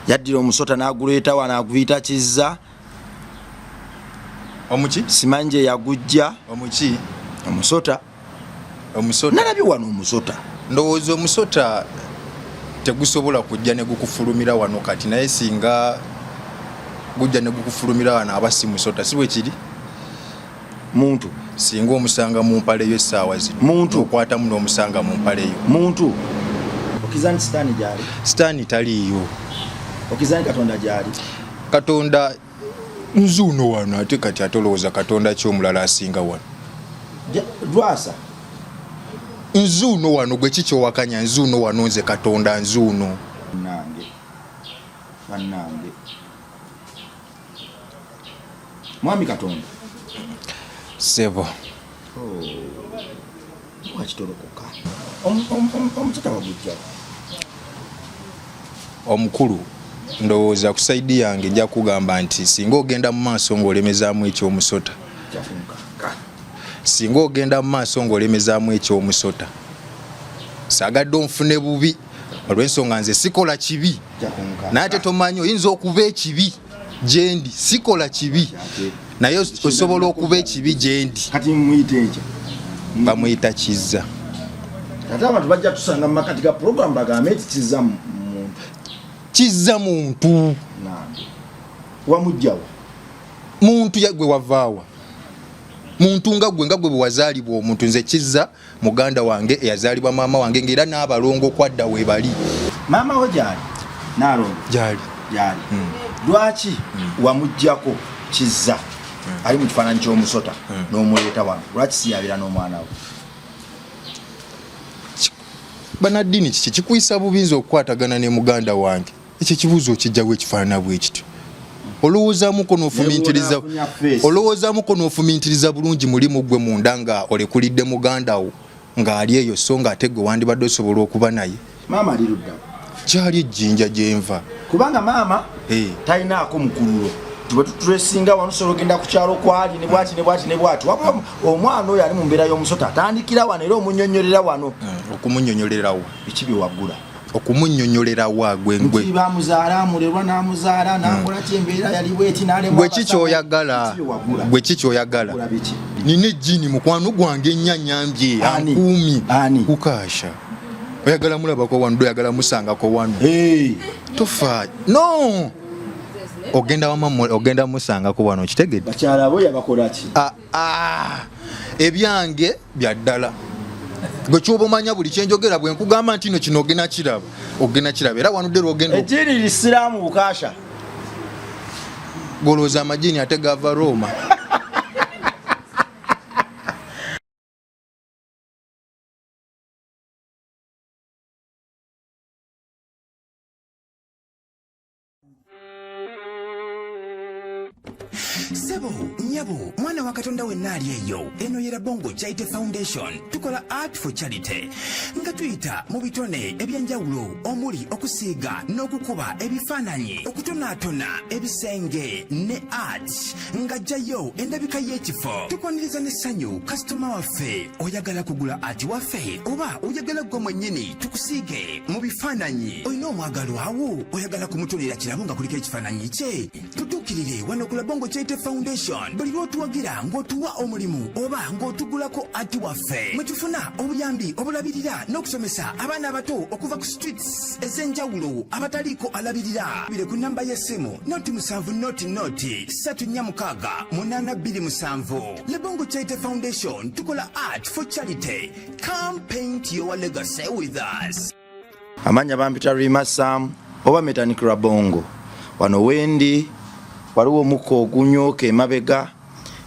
Yaddira omusota n'aguleeta wano, aguyita Kizza. Omuki? Simanyi gye yagujja. Omuki? Omusota. Omusota. Nalabye wano omusota. Ndowooza omusota tegusobola kujja ne gukufulumira wano kati, naye singa gujja ne gukufulumira wano aba si musota, si bwe kiri? Muntu. Singa omusanga mu mpale yo essaawa zino. Muntu. Okwatamu n'omusanga mu mpale yo. Muntu. Okkiriza nti sitaani gyali? Sitaani taliiyo. Okkiriza nti Katonda gyali? Katonda nzuuno wano, ate kati ate olowooza Katonda ki omulala asinga wano? Lwasa. Nzuuno wano, gwe ki ky'owakanya? Nzuuno wano nze Katonda nzuuno. Bannange, bannange. Mwami Katonda. Ssebo. Oh, lwaki tolokoka? Omusota wagujjawa? Omukulu, ndowooza ku saidi yange nja kugamba nti singa ogenda mu maaso ng'olemezaamu eky'omusota, singa ogenda mu maaso ng'olemezaamu eky'omusota, saagadde onfune bubi olw'ensonga nze sikola kibi, naye ate tomanyi oyinza okuba ekibi gyendi. Sikola kibi, naye osobola okuba ekibi gyendi. Kati muyite ekyo. Bamuyita Kizza. Ate abantu bajja tusanga mu makati ga program bagambe nti Kizza muntu. Kizza muntu. Nange. Wamujjawa? Muntu ya gwe wavaawa. Muntu nga gwe, nga gwe bwe wazaalibwa omuntu. Nze Kizza muganda wange eyazaalibwa maama wange, ng'era n'abalongo kwadda webali. Maama wo gyali? Naalongo? Gyali. Gyali. Lwaki wamuggyako Kizza ali mu kifaananyi ky'omusota n'omuleeta wano? Lwaki siyabira n'omwana we? Bannaddiini kiki kikuyisa bubi nze okukwatagana ne muganda wange? Ekyo ekibuuzo okijjawo ekifaanana bwe kityo. Olowoozaamuko n'ofumiitiriza, olowoozaamuko n'ofumiitiriza bulungi muli mu ggwe munda nga olekulidde muganda wo ng'ali eyo, so ng'ate ggwe wandibadde osobola okuba naye. Maama ali ludda? Kyali ejjinja gye nva. Kubanga maama talinaako mukululo. Bwe tutulesinga wano tusobola ogenda ku kyalo kwali ne bwati ne bwati ne bwati. Wabula omwana oyo ali mu mbeera y'omusota atandikira wano era omunnyonnyolera wano. Okumunyonyolera wa? Biki bye wagula? Okumunyonyolera wa gwe ngwe? Nti bamuzaala, amulerwa n'amuzaala, n'akola ki, embeera yali bweti, n'alemwa Gwe ki ky'oyagala? Biki bye wagula? Gwe ki ky'oyagala? Wagula biki? Nina ejjiini mukwano gwange ennyo annyambye, Ani? ankuumye. Ani? Kukaasha. Oyagala mulabako wano, oyagala musangako wano. Hey. Tofa. No. Ogenda wama, ogenda musangako wano, okitegedde? Bakyala bo yabakola ki? Ah, ah. Ebyange bya ddala. Gwe kyoba omanya buli kyenjogera bwe nkugamba nti no kino ogenda kiraba, ogenda kiraba. Era wanudde lwogenda Ejjiini lisiraamu Bukasha. Golowooza amajiini ate gava Roma. Sebo, nyabo, mwana wa Katonda wenna ali eyo, eno ye Rabongo Charity Foundation. Tukola art for charity nga tuyita mu bitone ebyenjawulo omuli okusiiga n'okukuba ebifaananyi, okutonaatona ebisenge ne art nga jjayo endabika y'ekifo. Tukwaniriza n'essanyu kasitoma waffe. Oyagala kugula art waffe oba oyagala ggwe mwennyini tukusiige mu bifaananyi? Olina omwagalwa wo oyagala kumutonera kirabo nga kuliko ekifaananyi kye? Tutuukirire wano ku Labongo Charity Foundation. Buli lw'otuwagira ng'otuwa omulimu oba ng'otugulako ati waffe, mwe tufuna obuyambi obulabirira n'okusomesa abaana abato okuva ku streets ez'enjawulo abataliiko alabirira. Bire ku namba y'essimu noti 7 noti noti 3 4 6 8 2 7. Labongo Charity Foundation, tukola art for charity. Come paint your legacy with us. Amanya bampita Rima Sam oba Metanik Rabongo. Wano wendi waliwo omukka ogunyooka emabega,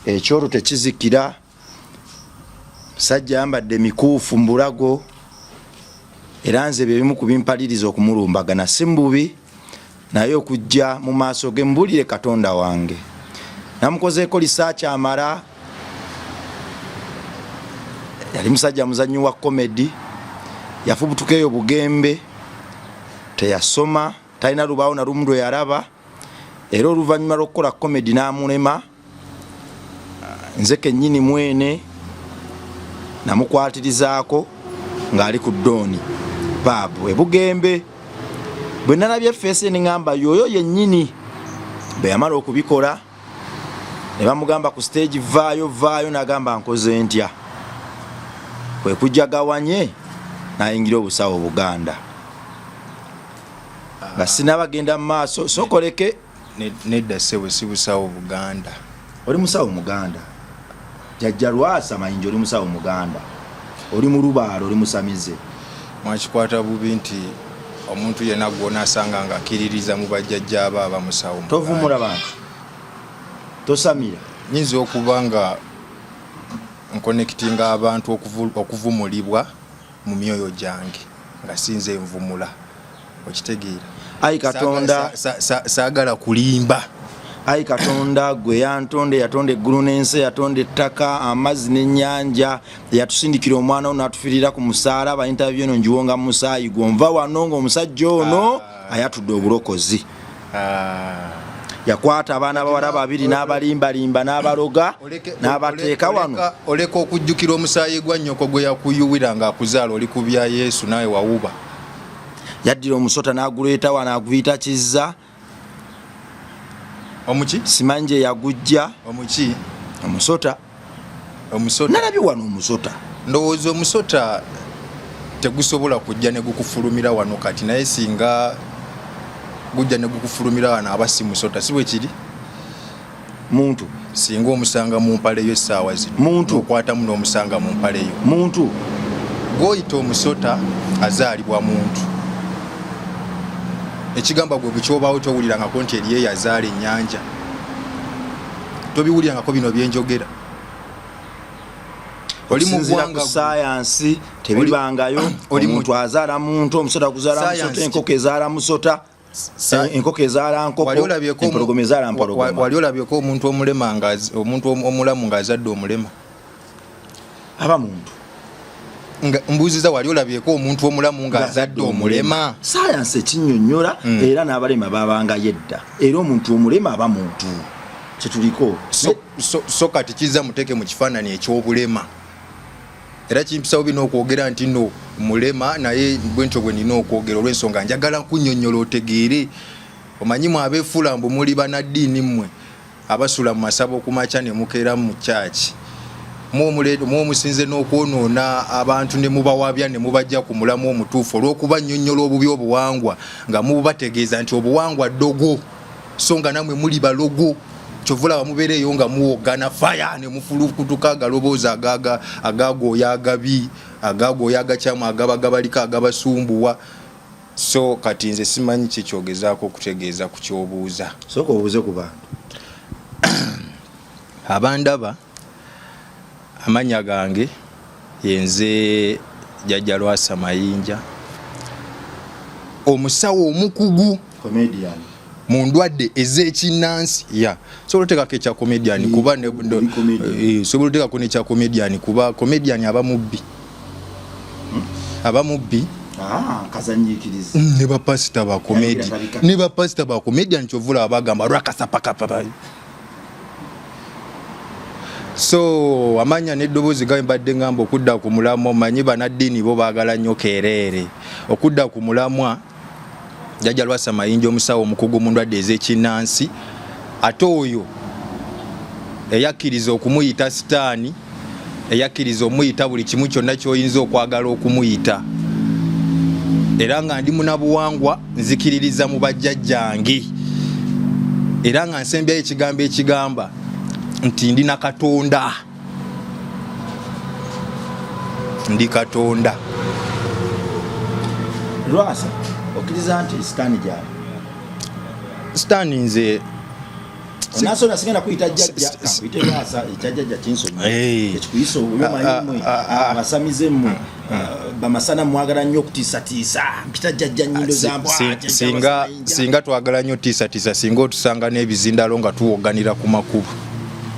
ekyoto tekizikira, musajja ayambadde emikuufu mu bulago, era nze bye bimu ku bimpaliriza okumulumbagana. Si mububi, naye okujja mu maaso ge mbulire Katonda wange. Namukozeeko lisaaki amala. Yali musajja muzannyi wa komedi, yafubutuka eyo Bugembe, teyasoma, talina lubaawo na lumu lwe yalaba, era oluvannyuma lw'okukola komedi n'amulema. Nze kennyini mwene namukwatirizaako ng'ali ku Dooni paabu e Bugembe. Bwe nalabye face ne ŋŋamba yoyo yennyini. Bwe yamala okubikola ne bamugamba ku stage vaayo vaayo, n'agamba nkoze ntya, kwe kujja gawanye n'ayingira obusawo Obuganda nga sinabagenda mu maaso sokoleke. Nedda ssebo, si busawo Buganda. Oli musawo Muganda, Jajja Lwasa Mayinja, oli musawo Muganda, oli mulubaalo, oli musamize. Mwakikwata bubi nti omuntu yenna gw'onaasanga nga akkiririza mu bajjajjaabo aba musawo Muganda. Tovumula bantu, tosamira. Nyinza okuba nga nkonekitinga abantu okuvumulibwa mu myoyo gyange nga sinze nvumula, okitegeera? Ayi Katonda, saagala kulimba. Ayi Katonda, gwe yantonda, yatonda eggulu n'ensi, yatonda ettaka, amazzi n'ennyanja, yatusindikira omwana wo n'atufiirira ku musaalaba. Interview eno ngiwonga mu musaayi gwo. Nva wano ng'omusajja ono ayatudde obulokozi. Yakwata abaana bawala babiri n'abalimbalimba n'abaloga n'abateeka wano. Oleka okujjukira omusaayi gwa nnyoko gwe yakuyuwira ng'akuzaala, oli ku bya Yesu naawe wawuba. Yaddira omusota n'aguleeta wano, aguyita Kizza. Omuki? Simanyi gye yagujja. Omuki? Omusota. Omusota. Nalabye wano omusota. Ndowooza omusota tegusobola kujja ne gukufulumira wano kati, naye singa gujja ne gukufulumira wano aba si musota, si bwe kiri? Muntu. Singa omusanga mu mpale yo essaawa zino. Muntu. Okwatamu n'omusanga mu mpale yo. Muntu. Gw'oyita omusota azaalibwa muntu. Ekigamba gwe bukyobawo towulirangako nti eriyo eyazaala ennyanja. Tobiwulirangako bino byenjogera. Oli mu ggwanga ku sayansi tebibangayo. Omuntu azaala muntu, omusota guzaala musota, enkoko ezaala musota, enkoko ezaala nkoko, empologoma ezaala mpologoma. Wali olabyeko omuntu omulema nga omuntu omulamu ng'azadde omulema? Aba muntu. Nga mbuuziza, wali olabyeko omuntu omulamu ng'azadde omulema? Sayansi ekinnyonnyola. Era n'abalema babangayo edda, era omuntu omulema aba muntu kyetuliko. So kati Kizza muteeke mu kifaananyi eky'obulema, era kimpisawo bino okwogera nti no mulema, naye bwentyo bwe nina okwogera olw'ensonga njagala nkunnyonnyola otegeere. Omanyi mwe abeefuula mbu muli banaddiini, mmwe abasula mu masabo ku makya ne mukeera mu kyaki, mwomusinze n'okwonoona abantu ne mubawabya ne mubajja ku mulamu omutuufu olw'okuba nnyonnyola obubi obuwangwa nga mubategeeza nti obuwangwa ddogo, so nga namwe muli balogo. Kyova olaba mubeera eyo nga muwogana faya ne mufulukutuka agaloboozi agagooya agabi, agagooya agakyamu, agaba gabaliko agabasumbuwa. So kati nze simanyi kikyogezaako okutegeeza ku kyobuuza. Sooka obuuze ku bantu. Abandaba, amannya gange yenze Jjajja Lwasa Mayinja, omusawo omukugu comedian mu ndwadde ez'ekinnansi. Ya, sobola oteekako ekya comedian kuba sobola oteekako nekya comedian kuba comedian aba mubbi, aba mubbi. Kazanyiikiriza. Ne bapasita ba comedy, ne bapasita ba comedian, kyova olaba bagamba lwakasapakapa. So amanya n'eddoboozi gawe mbadde ngamba okudda ku mulamwa. Omanyi banaddiini bo baagala nnyo kereere. Okudda ku mulamwa, Jjajja Lwasa Mayinja, omusawo omukugu mu ndwadde ez'ekinnansi, ate oyo eyakkiriza okumuyita sitaani, eyakkiriza omuyita buli kimu kyonna ky'oyinza okwagala okumuyita, era nga ndi munabuwangwa, nzikiririza mu bajjajjange, era nga nsembyayo ekigambo ekigamba nti ndi na Katonda, ndi Katonda. Lwasa, okkiriza nti sitaani gyali? Sitaani nze Nasona sigenda kuyita jjajja, kuyite Lwasa, ekya jjajja kinsonyi ekikuyisa obubi. Omanyi mmwe abasamize, mmwe bamasana, mwagala nnyo okutiisatiisa. Mpita jjajja, nnyindo za mbwa. Singa twagala nnyo tiisatiisa, singa otusanga n'ebizindalo nga tuwoganira ku makubo.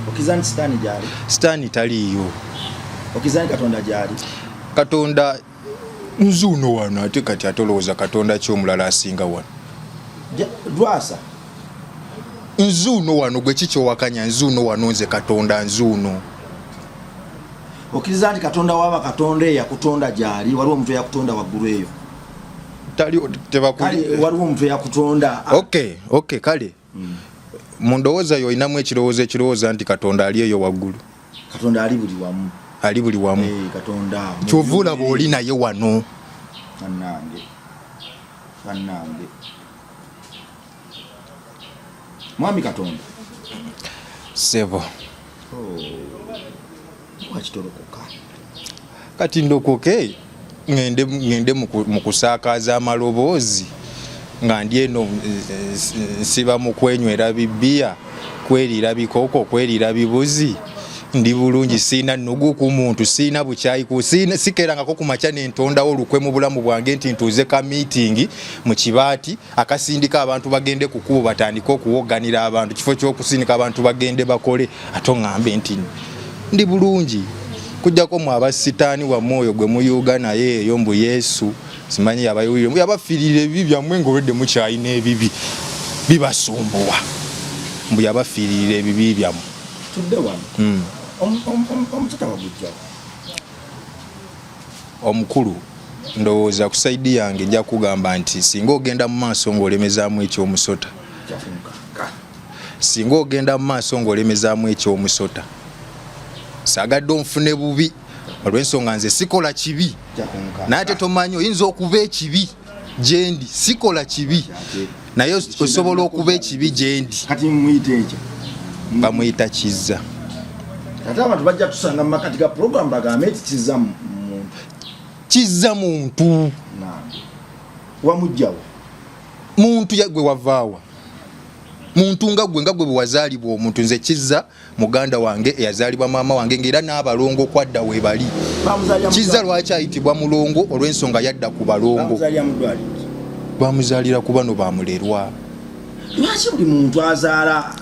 Okkiriza nti sitaani gyali? Sitaani taliiyo. Okkiriza nti Katonda gyali? Katonda nzuuno wano. Ate kati ate olowooza Katonda ki omulala asinga wano? Lwasa. Nzuuno wano. Gwe kikyowakanya, nzuuno wano, nze Katonda nzuuno. Okkiriza nti Katonda waaba Katonda eyakutonda gyali? Waliwo omuntu eyakutonda waggulu eyo? Tali tebakuli. Waliwo omuntu eyakutonda. Okay, okay, kale. Mu ndowooza yo olinamu ekirowoozo ekirowooza nti Katonda ali eyo waggulu. Katonda ali buli wamu. Ali buli wamu. Eh, Katonda. Kyova olaba oli naye wano. Bannange. Bannange. Mwami Katonda. Ssebo. Oh. Lwaki tolokoka? Kati ndokoke ngende mu kusaakaaza amaloboozi nga ndi eno nsiba mu kwenywera bibbiya, kweriira bikoko, kweriira bibuzi. Ndi bulungi, siina nnugu ku muntu, siina bukyayi ku, siina, sikeerangako ku makya ne ntondawo olukwe mu bulamu bwange nti ntuuze ka meeting mu kibaati akasindika abantu bagende ku kkubo batandike okuwogganira abantu, kifo ky'okusindika abantu bagende bakole. Ate oŋŋambe nti ndi bulungi, kujjako mwe aba sitaani wammwe oyo gwe muyuuga naye eyo mbu Yesu simanyi yabayuulire, mbu yabafiirira ebibi byammwe ng'olwedde mukyalina ebibi bibasumbuwa, mbu yabafiiririra ebibi byammwe. Tudde wano. Omusota wagujjawo? Omukulu, ndowooza ku saidi yange nja kugamba nti singa ogenda mu maaso ng'olemezaamu eky'omusota, singa ogenda mu maaso ng'olemezaamu eky'omusota, saagadde onfune bubi olw'ensonga nze sikola kibi, naye ate tomanyi oyinza okuba ekibi gyendi. Sikola kibi, naye osobola okuba ekibi gyendi. Kati muyite ekyo. Bamuyita Kizza. Ate abantu bajja tusanga mu makati ga program bagambe nti Kizza muntu. Kizza muntu. Nange. Wamujjawo? Muntu ya gwe wavaawa. Muntu nga gwe, nga gwe bwe wazaalibwa omuntu. Nze Kizza muganda wange eyazaalibwa maama wange, ng'era n'abalongo kwadda we bali. Kizza lwaki ayitibwa mulongo? Olw'ensonga yadda ku balongo. Bamuzaalira ku bano bamulerwa. Lwaki buli muntu azaala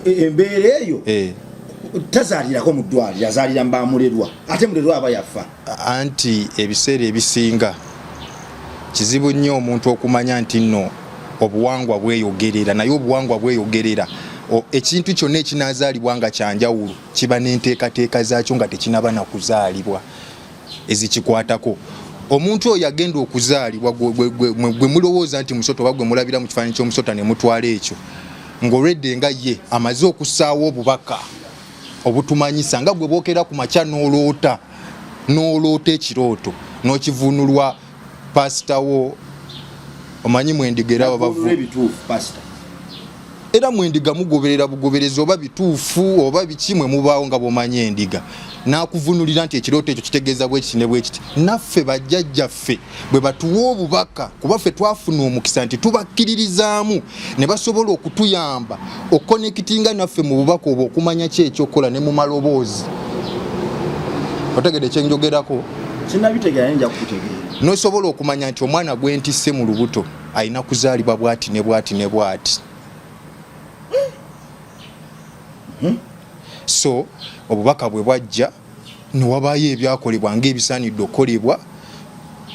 embeera eyo tazaalirako mu ddwaliro, azaalira mu bamulerwa, ate mulerwa aba yafa? Anti ebiseera ebisinga kizibu nnyo omuntu okumanya nti nno obuwangwa bweyogerera, naye obuwangwa bweyogerera ekintu kyonna ekinaazaalibwa nga kyanjawulo kiba n'enteekateeka zaakyo nga tekinaba na kuzaalibwa ezikikwatako. Omuntu oyo yagenda okuzaalibwa gwe mulowooza nti musota oba gwe mulabira mu kifaananyi ky'omusota ne mutwala ekyo, ng'olwedde nga ye amaze okussaawo obubaka obutumanyisa, nga gwe bwokera ku makya n'oloota, n'oloota ekirooto n'okivunulwa pasita wo. Omanyi mwendiga era babavu era mwendiga mugoberera bugoberezi oba bituufu oba biki, mwe mubaawo nga bw'omanyi endiga n'akuvunulira nti ekirooto ekyo kitegeeza bwekiti ne bwekiti. Naffe bajjajjaffe bwe batuwa obubaka, kuba ffe twafuna omukisa nti tubakkiririzaamu ne basobola okutuyamba okukonekitinga naffe mu bubaka obwo okumanya ki ekyokukola ne mu maloboozi. Otegedde kyenjogerako? Sinabitegeera, naye nja kukutegeera. N'osobola okumanya nti omwana gwentisse mu lubuto alina kuzaalibwa bwati ne bwati ne bwati. So obubaka bwe bwajja ne wabaayo ebyakolebwa ng'ebisaanidde okukolebwa,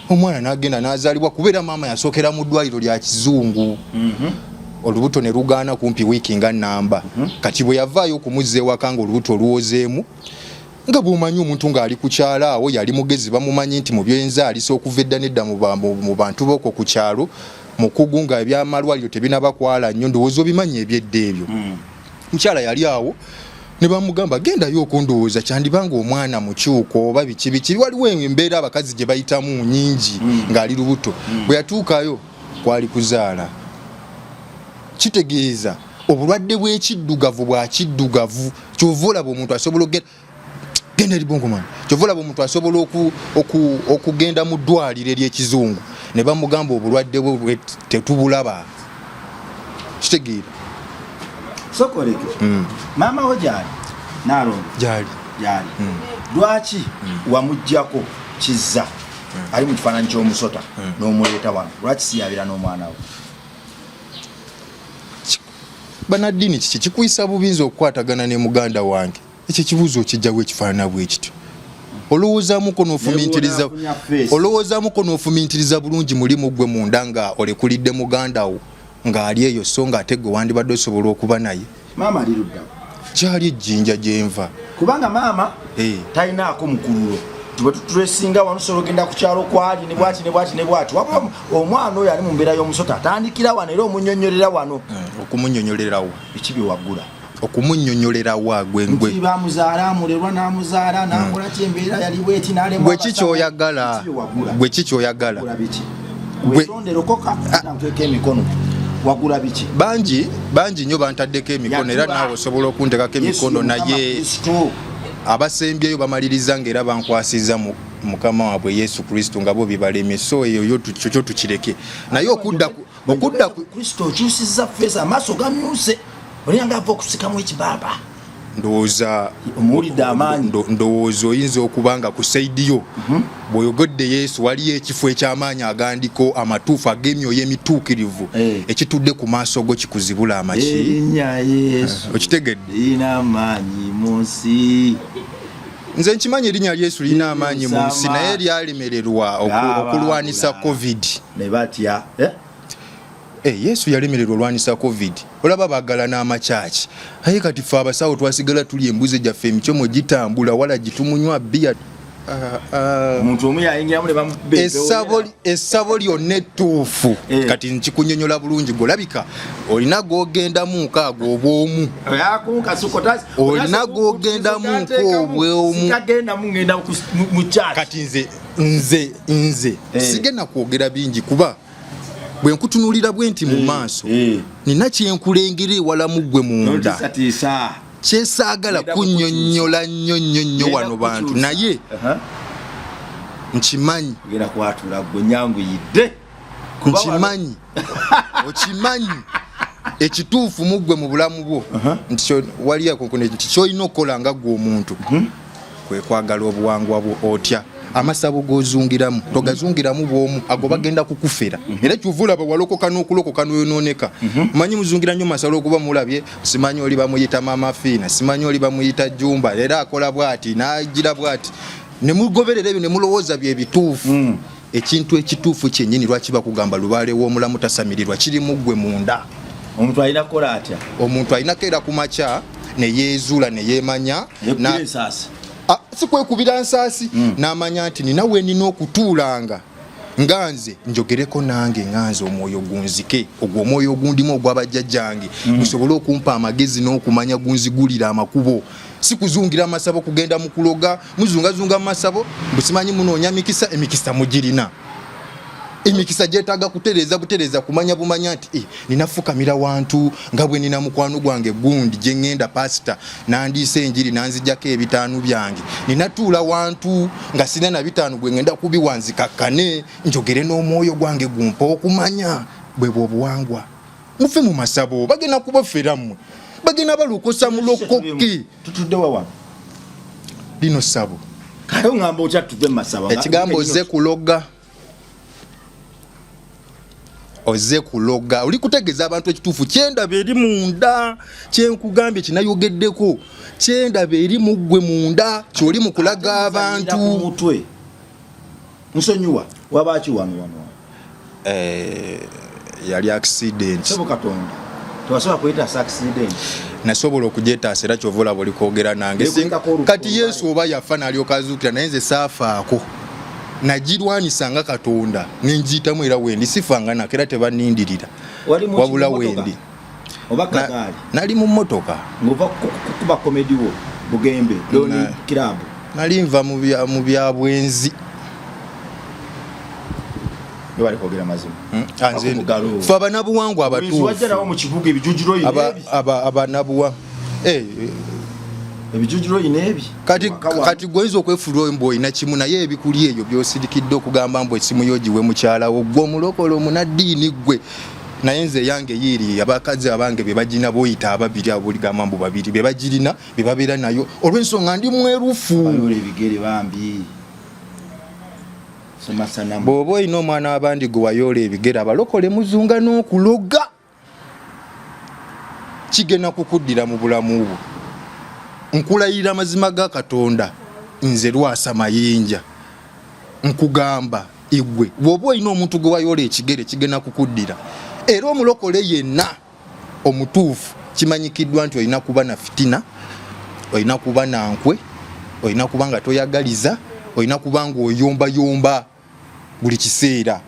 omwana n'agenda n'azaalibwa, kubeera maama yasookera mu ddwaliro lya kizungu, olubuto ne lugaana kumpi wiiki nga nnamba. Kati bwe yavaayo okumuzza ewaka ng'olubuto oluwozeemu, nga bw'omanyi omuntu ng'ali ku kyalo awo yali mugezi, bamumanyi nti mu by'enzaalisa okuva edda n'edda mu bantu b'okwo ku kyalo mukugu, nga ebyamalwaliro tebinaba kwala nnyo, ndowooza obimanyi ebyedda ebyo. Mukyala yali awo ne bamugamba gendayo okundowooza kyandibanga omwana mukyuko oba biki biki, waliwo embeera abakazi gye bayitamu nyingi ng'ali lubuto. Bwe yatuukayo kwali kuzaala, kitegeeza obulwadde bw'ekiddugavu bwa kiddugavu. Kyova olaba omuntu asobola okugenda genda eri bongo man, kyova olaba omuntu asobola okugenda mu ddwaliro ery'ekizungu ne bamugamba obulwadde bwe tetubulaba. Kitegeera? Sokoleke. Maama wo gyali? Nalongo gyali. Gyali. Lwaki wamuggyako Kizza ali mu kifaananyi ky'omusota n'omuleeta wano? Lwaki siyabira n'omwana we? Bannaddiini kiki kikuyisa bubi nze okukwatagana ne muganda wange? Ekyo ekibuuzo okijjawo ekifaanana bwe kityo? Olowoozaamuko n'ofumiitiriza, olowoozaamuko n'ofumiitiriza bulungi muli mu ggwe munda nga olekulidde muganda wo ng'ali eyo, so ng'ate ggwe wandibadde osobola okuba naye. Maama ali ludda? Gyali ejjinja gyenva. Kubanga maama talinaako mukululo. Bwe tutulesinga wano, tusobola ogenda ku kyalo kwali ne bwati ne bwati ne bwati. Wabula omwana oyo ali mu mbeera y'omusota atandikira wano era omunyonyolera wano. Okumunyonyolerawo. Biki byewagula? Okumunyonyolerawo gwe gwe Nti bamuzaala, amulerwa n'amuzaala n'akola ki, embeera yali bweti n'alemwa. Gwe ki kyoyagala? Gwe ki kyoyagala? Wagula biki? Wetonde, lokoka, nteeka emikono. Wagula biki? Bangi, bangi nnyo bantaddeko emikono era Yatula. Naawe osobola okuntekako emikono. Yesu Mukama Naye Kristo. abasembyeyo bamaliriza ngaera bankwasiza mu mukama waabwe Yesu Kristo nga bo bibalemye. So eyo yo kyo tukireke, naye okudda ku Kristo okyusizza face, amaaso gamyuse, olina ava okusikamu ekibaaba. Ndowooza Omuwulidde amaanyi. Ndowooza oyinza okuba nga ku side yo bw'oyogedde Yesu waliyo ekifo eky'amaanyi agandiko amatuufu ag'emyoyo emituukirivu ekitudde ku maaso go kikuzibula amaki. Erinnya Yesu Okitegedde? lirina amaanyi mu nsi. Nze nkimanyi erinnya Yesu lirina amaanyi mu nsi, Sama. naye lyalemererwa okulwanisa COVID. Ne batya, eh? Eh, Yesu yalemererwa olwanisa COVID. Olaba baagala n'amakyaki, aye kati fe abasawo twasigala tuli embuzi gyaffe, emikyomo gitambula wala gitumunywa bbiya. Ah, ah. Omuntu omu yayingiramu ne bamukuba empewo. Essabo lyonna ettuufu. Kati nkikunyonyola bulungi, golabika olina g'ogendamuuko ago obwomu. Olina gw'ogendamuuko obwomu. Sikagendamu, ngenda mu church. Kati nze sigenda kwogera bingi kuba bwe nkutunuulira bwe nti mu maaso, nina kyenkulengera ewala mu ggwe munda Notiisatiisa. kyesaagala Ngenda kunnyonnyola nnyo nnyo nnyo Ngenda wano bantu, kukukyusa. naye nkimanyi. Ngenda kwatula gwe nyanguyidde. Nkimanyi, okimanyi ekituufu mu ggwe mu bulamu bwo nti wali akonkone nti kyolina okukola nga ggwe omuntu kwe kwagala obuwangwa bwo. Otya amasabo g'ozungiramu togazungiramu bw'omu, ago bagenda kukufera. Era kyova olaba walokoka n'okulokoka n'oyonooneka. Manyi muzungira nnyo masalo okuba mulabye, simanyi oli bamuyita Mama Fiina, simanyi oli bamuyita Jumba, era akola bw'ati n'agira bw'ati, ne mugoberera ebyo ne mulowooza bye bituufu. Ekintu ekituufu kyennyini, lwaki bakugamba lubaale w'omulamu tasamirirwa, kiri mu ggwe munda. Omuntu alina kukola atya? Omuntu alina keera ku makya ne yeezuula ne yeemanya. Yekubira ensaasi. Ah, si kwekubira nsaasi, n'amanya nti nina we nina okutuulanga nga nze njogereko nange, nga nze omwoyo gunzike, ogwo omwoyo ogundimu ogwabajjajjange gusobole okumpa amagezi n'okumanya, gunzigulira amakubo. Si kuzungira amasabo, kugenda mu kuloga, muzungazunga mu masabo mbusimanyi munoonya mikisa. Emikisa mugirina, emikisa gyetaaga kutereeza butereeza, kumanya bumanya nti eh, ninafukamira wantu nga bwe nina mukwano gwange gundi gye ŋŋenda, pasita nandiisa enjiri nanzijjako ebitaano byange. Ninatuula wantu nga sina na bitaano, gwe ŋŋenda kubiwa nzikakkane njogere n'omwoyo gwange gumpa okumanya. Bwe bwe obuwangwa. Mufe mu masabo, bagenda kubafera mmwe, bagenda balukosa mulokoke. Tutudde wa wano? Lino ssabo. Kale oŋŋamba otya tuve mu masabo? Ekigambo ozze kuloga, ozze kuloga, oli kutegeeza abantu ekituufu kyendaba eri munda, kyenkugambye kinayogeddeko, kyendaba eri mu ggwe munda kyoli mu kulaga abantu. Mutwe nsonyiwa, wabaki wano wano? Eh, yali accident. Sebo Katonda, tewasobola kuyitaasa accident? Nasobola okugyetaasa, era kyova olaba oli kwogera nange. Yeekulikako olufu Kati olwali. Yesu oba yafa n'alyoka azuukira, naye nze saafaako, nagirwanisa nga Katonda nenjiyitamu, era wendi sifanga nako, era tebanindirira. Wali mu Wabula mmotoka? wendi. Oba kagaali? Nali mu mmotoka. Ng'ova kukuba comedy wo Bugembe Doni Club? Nali nva mu bya bwenzi. Bali kwogera mazima. Ah, nze- Mugalo. Fe abanabuwangwa Obwenzi wajja nawo abatuufu. mu kibuga, ebijujiro oyina ebi? Abanabuwa. Eh, Ebijujiro oyina ebi? Kati Waka wano. Kati gwoyinza okwefuula mbu olina kimu, naye ebikuli ebyo byosirikidde okugamba mbu esimu yo giwe mukyalawo, gwe omulokole omunaddiini gwe. Naye nze yange yiiri, abakazi abange be bagina, boyita ababiri abo boligamba mbu babiri be bagirina, be babeera nayo olw'ensonga ndi mwerufu. Bayoola ebigere bambi, soma sanamu. Bw'oba olina omwana w'abandi gwe wayoola ebigere, abalokole muzunga n'okuloga, kigenda kukuddira mu bulamu bwo. Nkulayirira amazima ga Katonda, nze Lwasa Mayinja nkugamba, igwe bw'oba olina omuntu gwe wayoola ekigere, kigenda kukuddira. Era omulokole yenna omutuufu kimanyikiddwa nti olina kuba na fitina, olina kuba na nkwe, olina kuba nga toyagaliza. Olina kuba nga oyombayomba buli kiseera,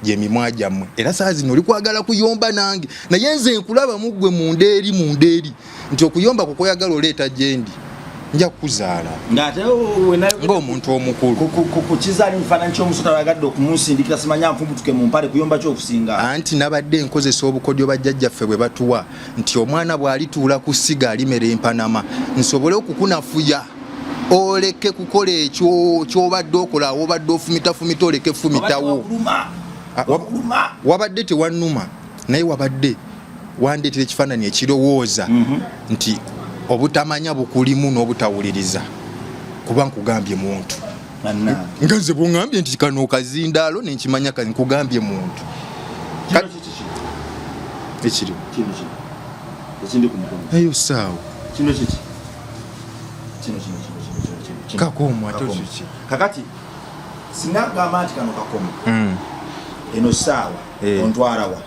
gyemimwa gyammwe. Era saa zino oli kwagala kuyomba nange, naye nze nkulaba muggwe munda eri, munda eri, nti okuyomba kukweyagala oleeta gyendi, nja kukuzaala ng'omuntu omukulu. Kukizaali mufaananyi ky'omusota wayagadde okumunsindikira, simanya nfumbutuke mu mpale, kuyomba kyokusinga. Anti nabadde nkozesa obukodyo bajjajjaffe bwe batuwa nti omwana bw'alituula ku ssiga alimera empanama, nsobole okukunafuya oleke kukola ekyo kyobadde okola, wobadde ofumitafumita oleke fumitawo. Wabadde tewannuma, naye wabadde wandeetera ekifaananyi ekirowooza nti obutamanya bukulimu n'obutawuliriza, kuba nkugambye muntu nga nze bwongambye nti kano kazindaalo nenkimanya, nkugambye muntu ekiriwo eyo saawa. Kakomo ate kiki? Kakati singa agamba nti kano kakomo, eno saawa, ontwalawa?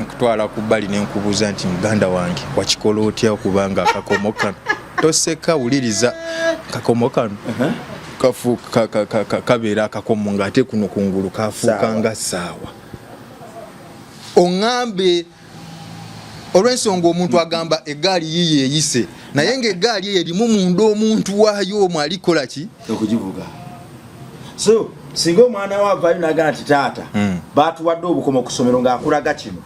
Nkutwala ku bbali nenkubuuza nti muganda wange, wakikola otya okubanga akakomo kano, toseka, wuliriza, kakomo kano kabeera akakomo ng'ate kuno kungulu kafuuka nga ssaawa? Oŋŋambe olw'ensonga omuntu agamba eggaali yiye eyise, naye ng'eggaali eyo erimu munda omuntu waayo omwo alikola ki? Okugivuga. So singa omwana we avaayo nagaa nti taata, batuwadde obukomo ku ssomero, ng'akulaga kino,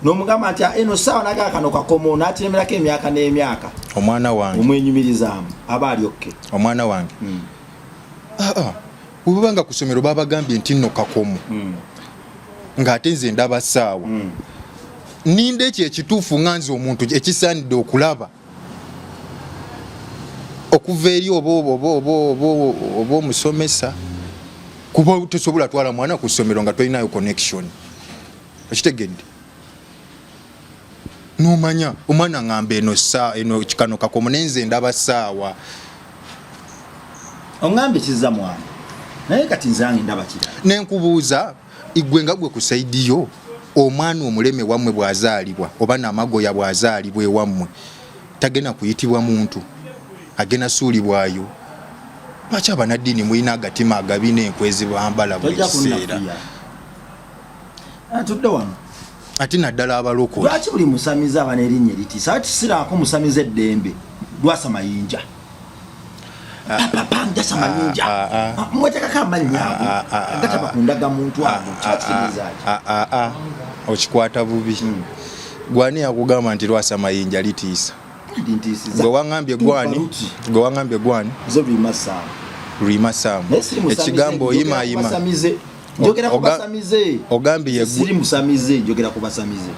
n'omugamba nti, "Ah, eno saawa," nagaa kano kakomo, n'akiremerako emyaka n'emyaka. Omwana wange. Omwenyumirizaamu aba alyokke. Omwana wange. Ah, ah. Bwe baba nga ku ssomero babagambye nti nno kakomo, ng'ate nze ndaba ssaawa, ninda ekyo ekituufu nga nze omuntu ekisaanidde okulaba okuva eri oba oba oba oba oba oba omusomesa, kuba tosobola twala mwana ku ssomero nga tolinayo connection. Okitegedde? Nomanya omwana ngamba eno saa eno kano kakomo, nenze ndaba saawa. Oŋŋambye kizza mwana, naye kati nzange ndaba kirala. Nenkubuuza igwe nga gwe ku side yo, omwana omuleme wammwe bw'azaalibwa oba namagoya bw'azaalibwa ewammwe, tagenda kuyitibwa muntu, agenda suulibwayo. Lwaki abanaddiini mulina agatima agabi n'enkwezi bambala buli Tojja kiseera? kunnafuya. Atudde wano. Ate naddala abalokole. Lwaki buli musamize aba n'erinnya eritiisa? Ati siraako musamize eddembe Lwasa Mayinja, papa njasa Mayinja. Ah, ah. Mwetekako amannya ago Ah, ah, agataba ku ndagamuntu ago, kiba kitegeeza ki? Ah, ah, ah. Okikwata bubi. Gwani yakugamba nti Lwasa Mayinja litiisa? Ndintiisiza. Gwe waŋambye gwani? Gwe waŋambye gwani? Nze Lwima Saamu. Lwima Saamu. Naye siri musamize, Ekigambo njogera ku oyimayima. basamize. Njogera ku basamize. Ogambye ye Siri musamize, njogera ku basamize.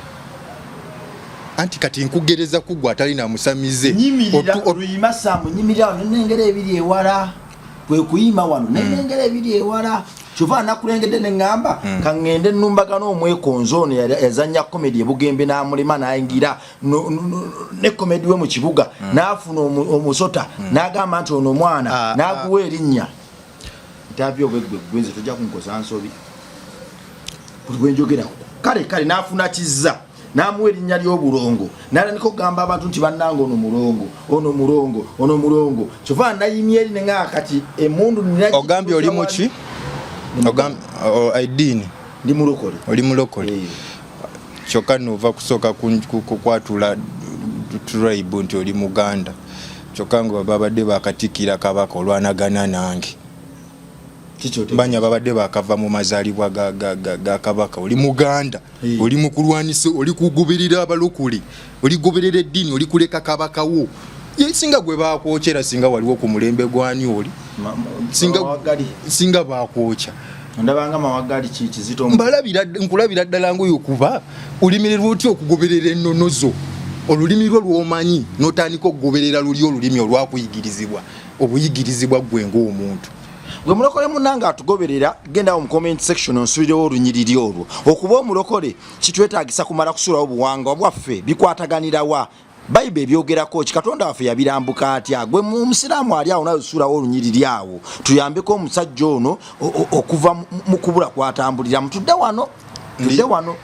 Anti kati nkugereza kugwa atali na musamize. Nyimirira Luyima Saamu, nyimirira wano nengera ebiri ewala, kwe kuyima wano nenengera ebiri ewala. Kyova nakulengedde neŋŋamba kaŋŋende nnumbagana omwekonzo ono yazannya comedy ebugembe n'amulema n'ayingira ne comedy we mu kibuga, n'afuna omusota n'agamba nti ono omwana n'aguwa erinnya ntavyo obweggwe gwe nze tojja kunkoza nsobi buli bwenjogerako. Kale kale n'afuna kizza n'amuwa erinnya ly'obulongo, n'atandika okugamba abantu nti bannange ono mulongo, ono mulongo, ono mulongo. Kyova nayimye eri neŋaa kati emundu nina. Ogambye oli muki? Eddiini? Ndi mulokole. Oli mulokole? Eh. Kyokka nova kusooka kukwatula tribe nti oli muganda, kyokka nga babadde bakatikkira kabaka olwanagana nange. Kiki? Banya babadde bakava mu mazaalibwa ga kabaka. Oli muganda, oli mukulwanisa, oli kugoberera abalokole, oligoberera eddiini, oli kuleka kabaka wo. Ye singa gwe bakwokyera, singa waliwo ku mulembe gwani oli Mawagali. Singa bakwokya. Ndabanga mawagali ki kizito. Mbalabira, nkulabira ddala ngaoyo, kuba olimirirwa otya okugoberera ennono zo, olulimi lwo lwomanyi, n'otandika okugoberera luli olulimi olwakuyigirizibwa obuyigirizibwa ggwe ng'omuntu? Gwe mulokole munange atugoberera, gendawo mu comment section onsulirewo olunyiriri olwo. Okuba omulokole kitwetagisa kumala kusuulawo buwangwa bwaffe? Bikwataganirawa? Bayibuli ebyogerako ki? Katonda waffe yabirambuka atya? Gwe omusiraamu ali awo nawe suulawo olunyiriri awo, tuyambeko omusajja ono okuva mu kubula kwatambuliramu. Tudde wano, tudde wano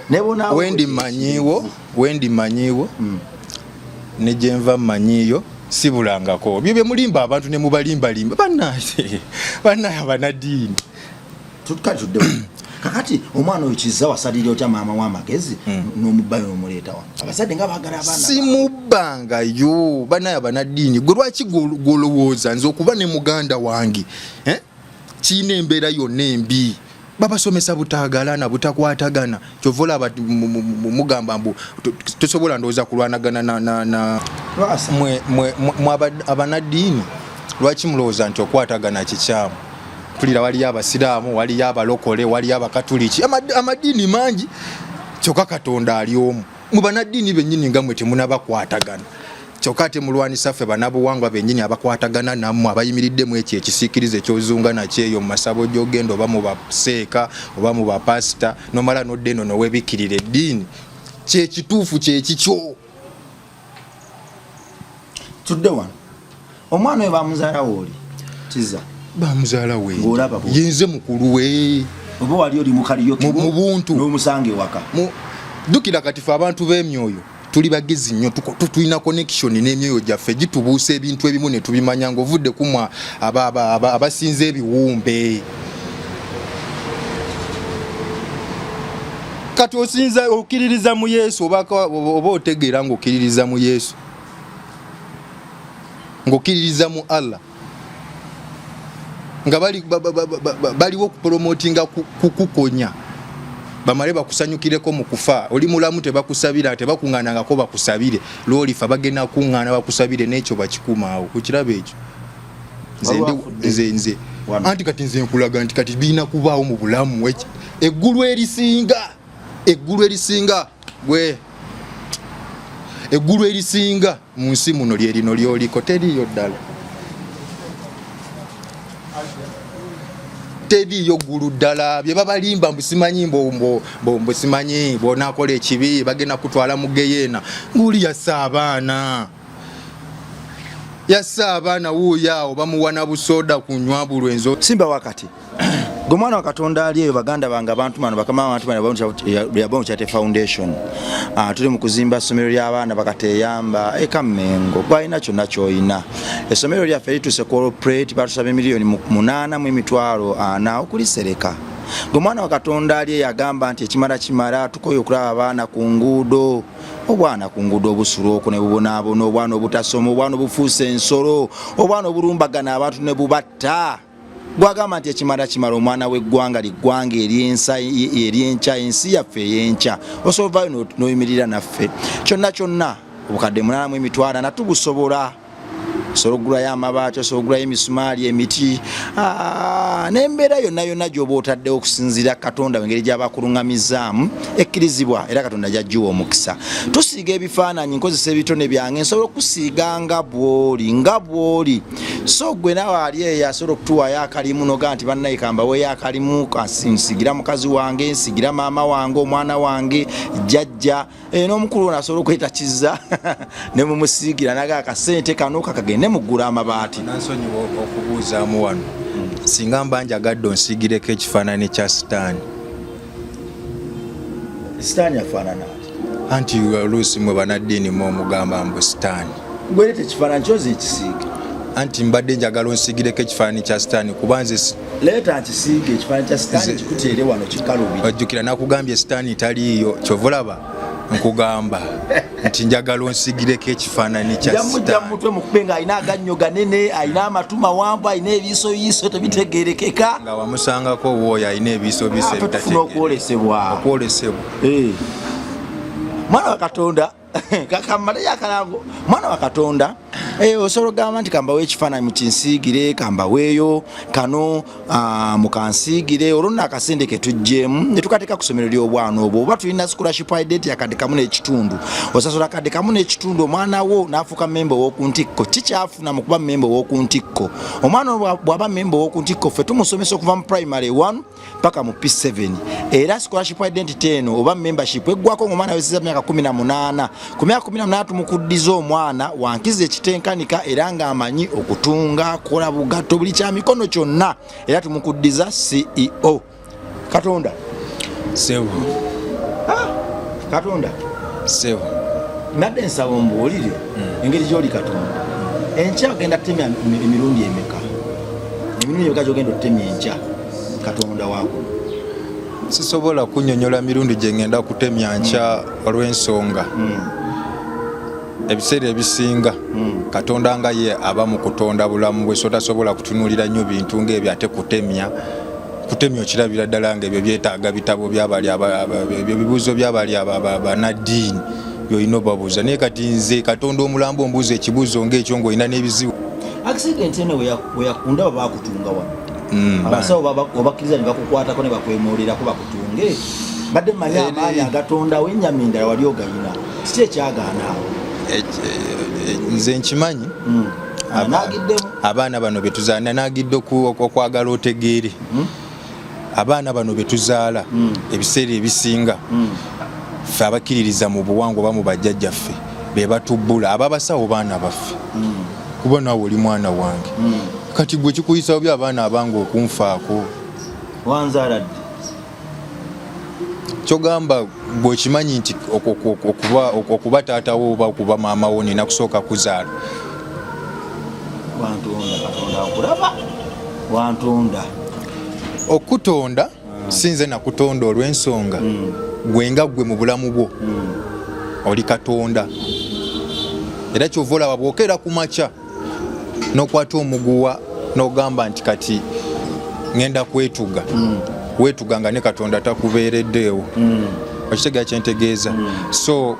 nebonaawe. Wendi manyiiwo, wendi manyiiwo, ne gyenva mmanyiiyo. Sibulangako. Byo bye mulimba abantu ne mubalimbalimba. Bannaye, bannaye abanaddiini. Tutkali tudde kakati omwana oyo Kizza wasalira otya maama w'amagezi n'omubbayo n'omuleeta wano? Abazadde nga baagala abaana. Simubbangayo. Bannaye abanaddiini, gwe lwaki gw'olowooza nze okuba ne muganda wange, eh? Kirina embeera yonna embi. Babasomesa butaagalana, butakwatagana. Kyova olaba mugamba mbu tosobola ndowooza kulwanagana na mwe abanaddiini. Lwaki mulowooza nti okwatagana kikyamu? Mpulira waliyo abasiraamu, waliyo abalokole, waliyo abakatuliki, amadiini mangi, kyokka Katonda ali omu. Mu banaddiini bennyini nga mwe temunabakwatagana, kyokka ate mulwanisa ffe banabuwangwa bennyini abakwatagana nammwe, abayimiriddemu ekyo ekisiikirize ekyozunga nakyo eyo mu masabo gy'ogenda, oba mu baseeka oba mu bapasita, nomala nodda eno nowebikkirira eddiini. Kyekituufu kyekikyo. Tudde wano, omwana oyo bamuzaala wooli Kizza? Bamuzaala we yenze mukulu we. Oba wali oli mukaliyo mu buntu n'omusanga ewaka? Jjukira kati fe abantu b'emyoyo tuli bagezi nnyo, tulina connection n'emyoyo gyaffe, gitubuusa ebintu ebimu ne tubimanya ng'ovudde kumwa abasinza ebiwumbe. Kati osinza okkiririza mu Yesu oba otegeera ng'okkiririza mu Yesu, ng'okkiririza mu Allah, nga baliwo okupromotinga kukukonya bamale bakusanyukireko mu kufa. Oli mulamu tebakusabira, tebakuŋŋaanangako bakusabire. Lwolifa bagenda kuŋŋaana bakusabire, n'ekyo bakikumaawo. Okiraba ekyo? Nze nze anti kati nze nkulaga nti kati birina kubaawo mu bulamu. Eggulu erisinga, eggulu erisinga gwe, eggulu erisinga mu nsi muno lyerino lyoliko, teriiyo ddala, teriiyo ggulu ddala. Bye babalimba mbu simanyi, mbu simanyi bw'onaakola ekibi bagenda kutwala mu geyeena, ng'oli yassa abaana, yassa abaana wuuyo awo bamuwa na busoda kunywa bulwenzo. Simba wakati gwe mwana wa Katonda ali eyo, baganda bange, abantu bano, bakama abantu bano, Yabongo Charity Foundation, tuli mu kuzimba ssomero ly'abaana bakateyamba eka Mengo. Gwalina kyonna ky'olina, essomero lyaffe lituuse ku operate, batusaba emiliyoni 8 mu emitwalo 4 okulisereka. Gwe mwana wa Katonda ali eyo agamba nti ekimala kimala, tukoye okulaba abaana ku nguudo, obwana ku nguudo obusula okwo ne bubonaabona, obwana obutasoma, obwana obufuuse ensolo, obwana obulumbagana abantu ne bubatta. Gwagamba nti ekimala kimala, omwana w'eggwanga liggwanga eryenkya, ensi yaffe ey'enkya, osobola ovayo n'oyimirira naffe. Kyonna kyonna obukadde 8 mu emitwalo 4 tubusobola. Osobola okugulayo amabaati, osobola okugulayo emisumaali, emiti n'embeera yonna yonna gy'oba otaddewo okusinziira Katonda engeri gy'aba akuluŋŋamizaamu ekkirizibwa, era Katonda gy'ajjiwa omukisa. Tusiiga ebifaananyi, nkozesa ebitone byange, nsobola okusiiga nga bw'oli, nga bw'oli. So gwe naawe ali eyo asobola okutuwaayo akalimu noga nti bannaye kambaweeyo akalimu, nsigira mukazi wange, nsigira maama wange, omwana wange, jjajja, n'omukulu ono asobola okweta Kizza ne mumusiigira naga akasente kano kakagende muggula amabaati. Nansonyiwa okubuuzaamu wano, singa mba njagadde onsiigireko ekifaananyi kya Sitaani? Sitaani afaanana ati? Anti oluusi mwe banaddiini mu omugamba mbu Sitaani. Gwereeta ekifaananyi kyoza ekisiiga. Anti mbadde njagala onsiigireko ekifaananyi kya Sitaani kuba nze Leeta nkisiiga ekifaananyi kya Sitaani, kikuteere wano kikalubi. Ojjukira nakugambye Sitaani taliiyo, kyova olaba nkugamba nti njagala onsiigireko ekifaananyi kya Njamujja Sitaani. Mutwe mukube ng'alina agannyo ganene, alina amatu mawanvu, alina ebiisoyiiso tebitegerekeka. Nga wamusangako wooyo alina ebiiso biso? Ate tufuna okwolesebwa. Okwolesebwa. Eh. Mwana wa Katonda, kakamaleyo akalango. Mwana wa Katonda, osobola okugamba nti kambawe ekifaananyi mukinsiigire, kambaweeyo kano, mukansiigire, olwo nno akasente ketuggyemu ne tukateeka ku ssomero ly'obwana obwo. Oba tulina scholarship identity akadde kamu n'ekitundu, osasula akadde kamu n'ekitundu, omwana wo n'afuuka memba ow'oku ntikko. Kikyafuna mu kuba memba ow'oku ntikko? Omwana bw'aba memba ow'oku ntikko, ffe tumusomesa okuva mu primary 1 paka mu P7, era scholarship identity eno oba membership eggwako ng'omwana awezezza myaka 18. Ku myaka 18 tumukuddiza omwana wankiza ekitenkanika, era ng'amanyi okutunga, kukola bugatto, buli kya mikono kyonna, era tumukuddiza CEO. Katonda. Sebo. Katonda. Sebo. Mbadde nsaba ombuulire engeri gy'oli Katonda. Enkya ogenda kutemya emirundi emeka? Emirundi emeka gyogenda okutemya enkya, Katonda wakuno? Sisobola kunyonyola mirundi gye ngenda kutemya nkya olw'ensonga ebiseera ebisinga Katonda nga ye aba mu kutonda bulamu bwe, so tasobola kutunuulira nnyo bintu ng'ebyo. Ate kutemya kutemya okirabira ddala nga ebyo byetaaga bitabo byabali, ebyo bibuuzo byabali banaddiini byolina obabuuza. Naye kati nze Katonda omulambo ombuuza ekibuuzo ng'ekyo ng'olina n'ebizibu. Accident eno weyakundaba, bakutunga wano. Abasawo obakkiriza ne bakukwatako ne bakwemoolerako bakutunge. Badde mmanyi amaanyi agatondawo ennyama endala wali ogayina, kiki ekyagaana awo? Nze nkimanyi. Nagiddemu. Abaana bano betuzaala, nagidde okwagala otegeere, abaana bano betuzaala ebiseera ebisinga ffe abakkiririza mu buwangwa oba mu bajjajjaffe be batubbula. Ababasawo baana baffe, kuba naawe oli mwana wange. Kati gwe kikuyisawo bya abaana abange okunfaako? Wanzaala ddi? Kyogamba bwekimanyi nti okuba taatawo oba okuba maama wo nina kusooka kuzaala. Wantonda, Katonda nkulaba, wantonda. Okutonda sinze nakutonda, olw'ensonga gwe nga gwe mu bulamu bwo oli Katonda. Era kyova olaba bwokeera ku makya n'okwata omuguwa n'ogamba nti kati ŋŋenda kwetuga, weetuga nga ne Katonda takubeereddeewo. Okitegeera kyentegeeza? So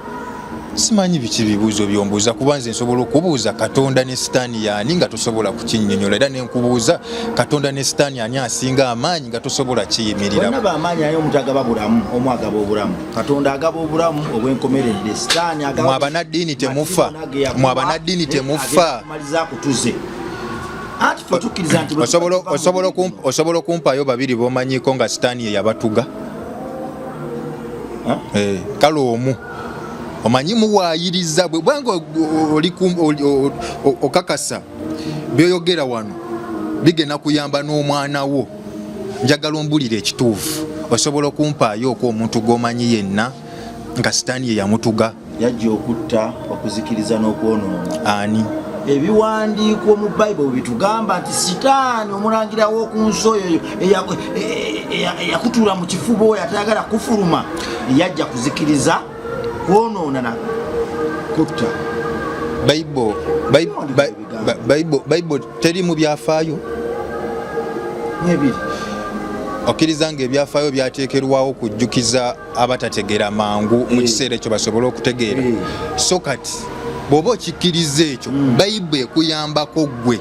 simanyi biki bibuuzo byombuuza, kuba nze nsobola okubuuza Katonda ne Sitaani yaani nga tosobola kukinnyonnyola, era nenkubuuza Katonda ne Sitaani ani asinga amaanyi nga tosobola kiyimirira. Bonna bamaanyi, naye omuntu agaba bulamu, omu agaba obulamu. Katonda agaba obulamu obwenkomeredde, Sitaani agaba. Mwe abanaddiini temufa. Mwe abanaddiini temufa. Maliza akutuze anti fe tukkiriza nti bwe tuva mu mubiri Osobola okumpaayo babiri bomanyiiko nga Sitaani ye yabatuga? Kale omu omanyi muwaayiriza bwe bwanga oli okakasa byoyogera wano bigenda kuyamba n'omwana wo. Njagala ombulire ekituufu, osobola okumpaayo okwo omuntu gw'omanyi yenna nga Sitaani ye yamutuga? Yajja okutta, okuzikiriza n'okwonoona. Ani? Ebiwandiiko mu Bayibuli bitugamba nti Sitaani omulangira w'oku nsi oyo eyakutuula mu kifuba, oyo atayagala kufuluma, yajja kuzikiriza, kwonoona na kutta. Bible teri mu byafaayo? Ebiri. Okkiriza nga ebyafaayo byateekerwawo kujjukiza abatategeera mangu mu kiseera ekyo basobole okutegeera? So kati bw'oba okikkiriza ekyo, Bayibuli ekuyambako ggwe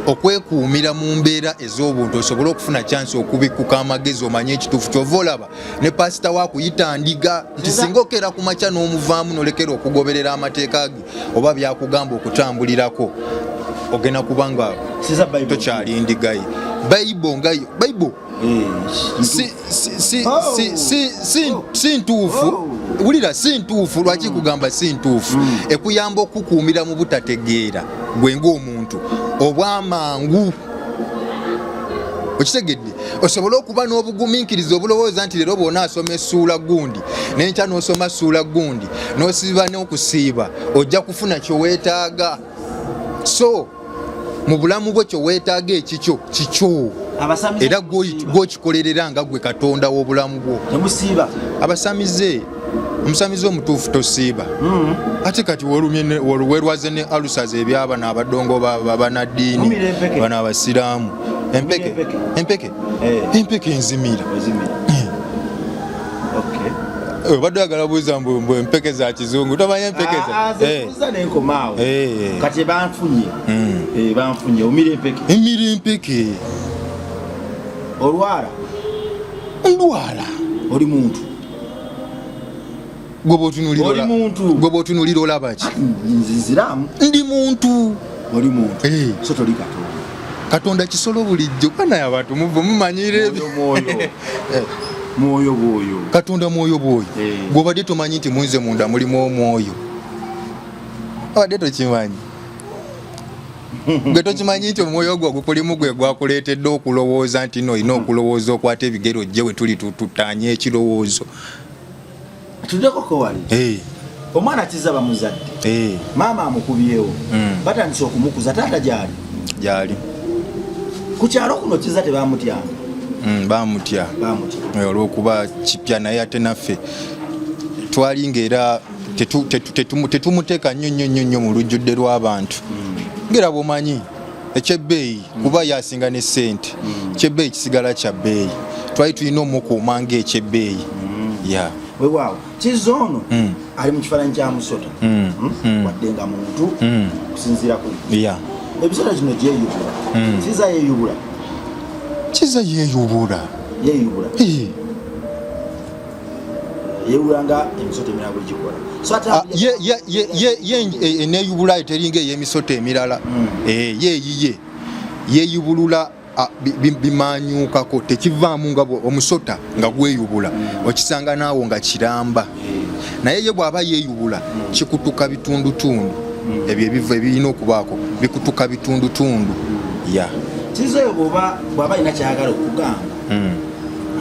okwekuumira mu mbeera ez'obuntu, osobole okufuna chance okubikkuka amagezi omanye ekituufu. Kyova olaba ne pasita wakuyita ndiga nti singa okeera ku makya n'omuvaamu nolekera okugoberera amateeka ge oba byakugamba okutambulirako, ogenda kubanga Siza Bible. tokyali ndigaye. Bayibo nga Bayibo si ntuufu. Wulira, si ntuufu. Lwaki kugamba si ntuufu? Ekuyamba okukuumira mu butategeera gwe ng'omuntu obwamangu, okitegedde? Osobole okuba n'obugumiikiriza obulowooza nti leero bw'onaasoma essuula gundi, n'enkya n'osoma ssuula gundi, n'osiiba n'okusiiba, ojja kufuna kyeweetaaga. So mu bulamu bwo kyeweetaaga ekikyo kikyo, Abasamize era gw'okikolerera nga gwe Katonda w'obulamu bwo. Temusiiba? Abasamize, omusamize omutuufu tosiiba. Ate kati wolumye werwaze ne alusazi ebyabano abadongo banaddiini. Mumira empeke? Bano abasiraamu empeke. Empeke? Empeke. Empeke nzimira. Ozimira. Okay. Obadde oyagala buuza mbu empeke za kizungu, tomanyi empeke za Ah, ah, nze nenkomaawo. Kati banfunye. Banfunye, omira empeke? Emira empeke. Olwala? Ndwala. Oli muntu? Gwe bw'otunuulira Oli muntu? Gwe bw'otunuulira olaba ki? Nziziramu. Ndi muntu. Oli muntu? Eh. So toli Katonda? Katonda kisolo bulijjo, banaye abantu muve mumanyire ebyo. Mwoyo, mwoyo bwoyo. Katonda mwoyo bwoyo. Gwobadde tomanyi nti munze munda mulimu omwoyo? Obadde tokimanyi? Gwe tokimanyi nti omwoyo gwo gukulimu gwe gwakuleetedde okulowooza nti no olina okulowooza okwata ebigere ojje we tuli tutanye ekirowoozo? Tuddeko wali. Omwana Kiza bamuzadde, maama amukubyewo, batandise okumukuza. Taata gyali? Gyali. Ku kyalo kuno Kiza tebamutyanga? Bamutya. Bamutya. Olwokuba kipya, naye ate naffe twali ngaera tetumuteeka nnyo nnyo nnyo nnyo mu lujjudde lw'abantu, ngera bwomanyi ekyebbeeyi, kuba yasinga ne ssente. Kyebbeeyi kisigala kya bbeeyi, twali tulina omukuuma ngaekyebbeeyi ya. Wewaawo, Kiza ono ali mu kifaananyi kya musota, Wadde nga muntu, okusinziira ku ebiseera kino gyeyubula. Kiza yeyubula? Kiza yeeyubula. Yeyubula? Eh. Yeyubula nga emisota emirala bwe gikola? So ate Ah, ye eneyubula teringa ey'emisota emirala. Yeeyiye yeeyubulula, bimanyukako, tekivaamu nga omusota nga gweyubula, okisanga naawo nga kiramba. Naye ye bw'aba yeeyubula, kikutuka bitundutundu. Ebyo ebiva ebirina okubaako bikutuka bitundutundu ya. Kiza oyo bw'aba alina kyayagala okugamba,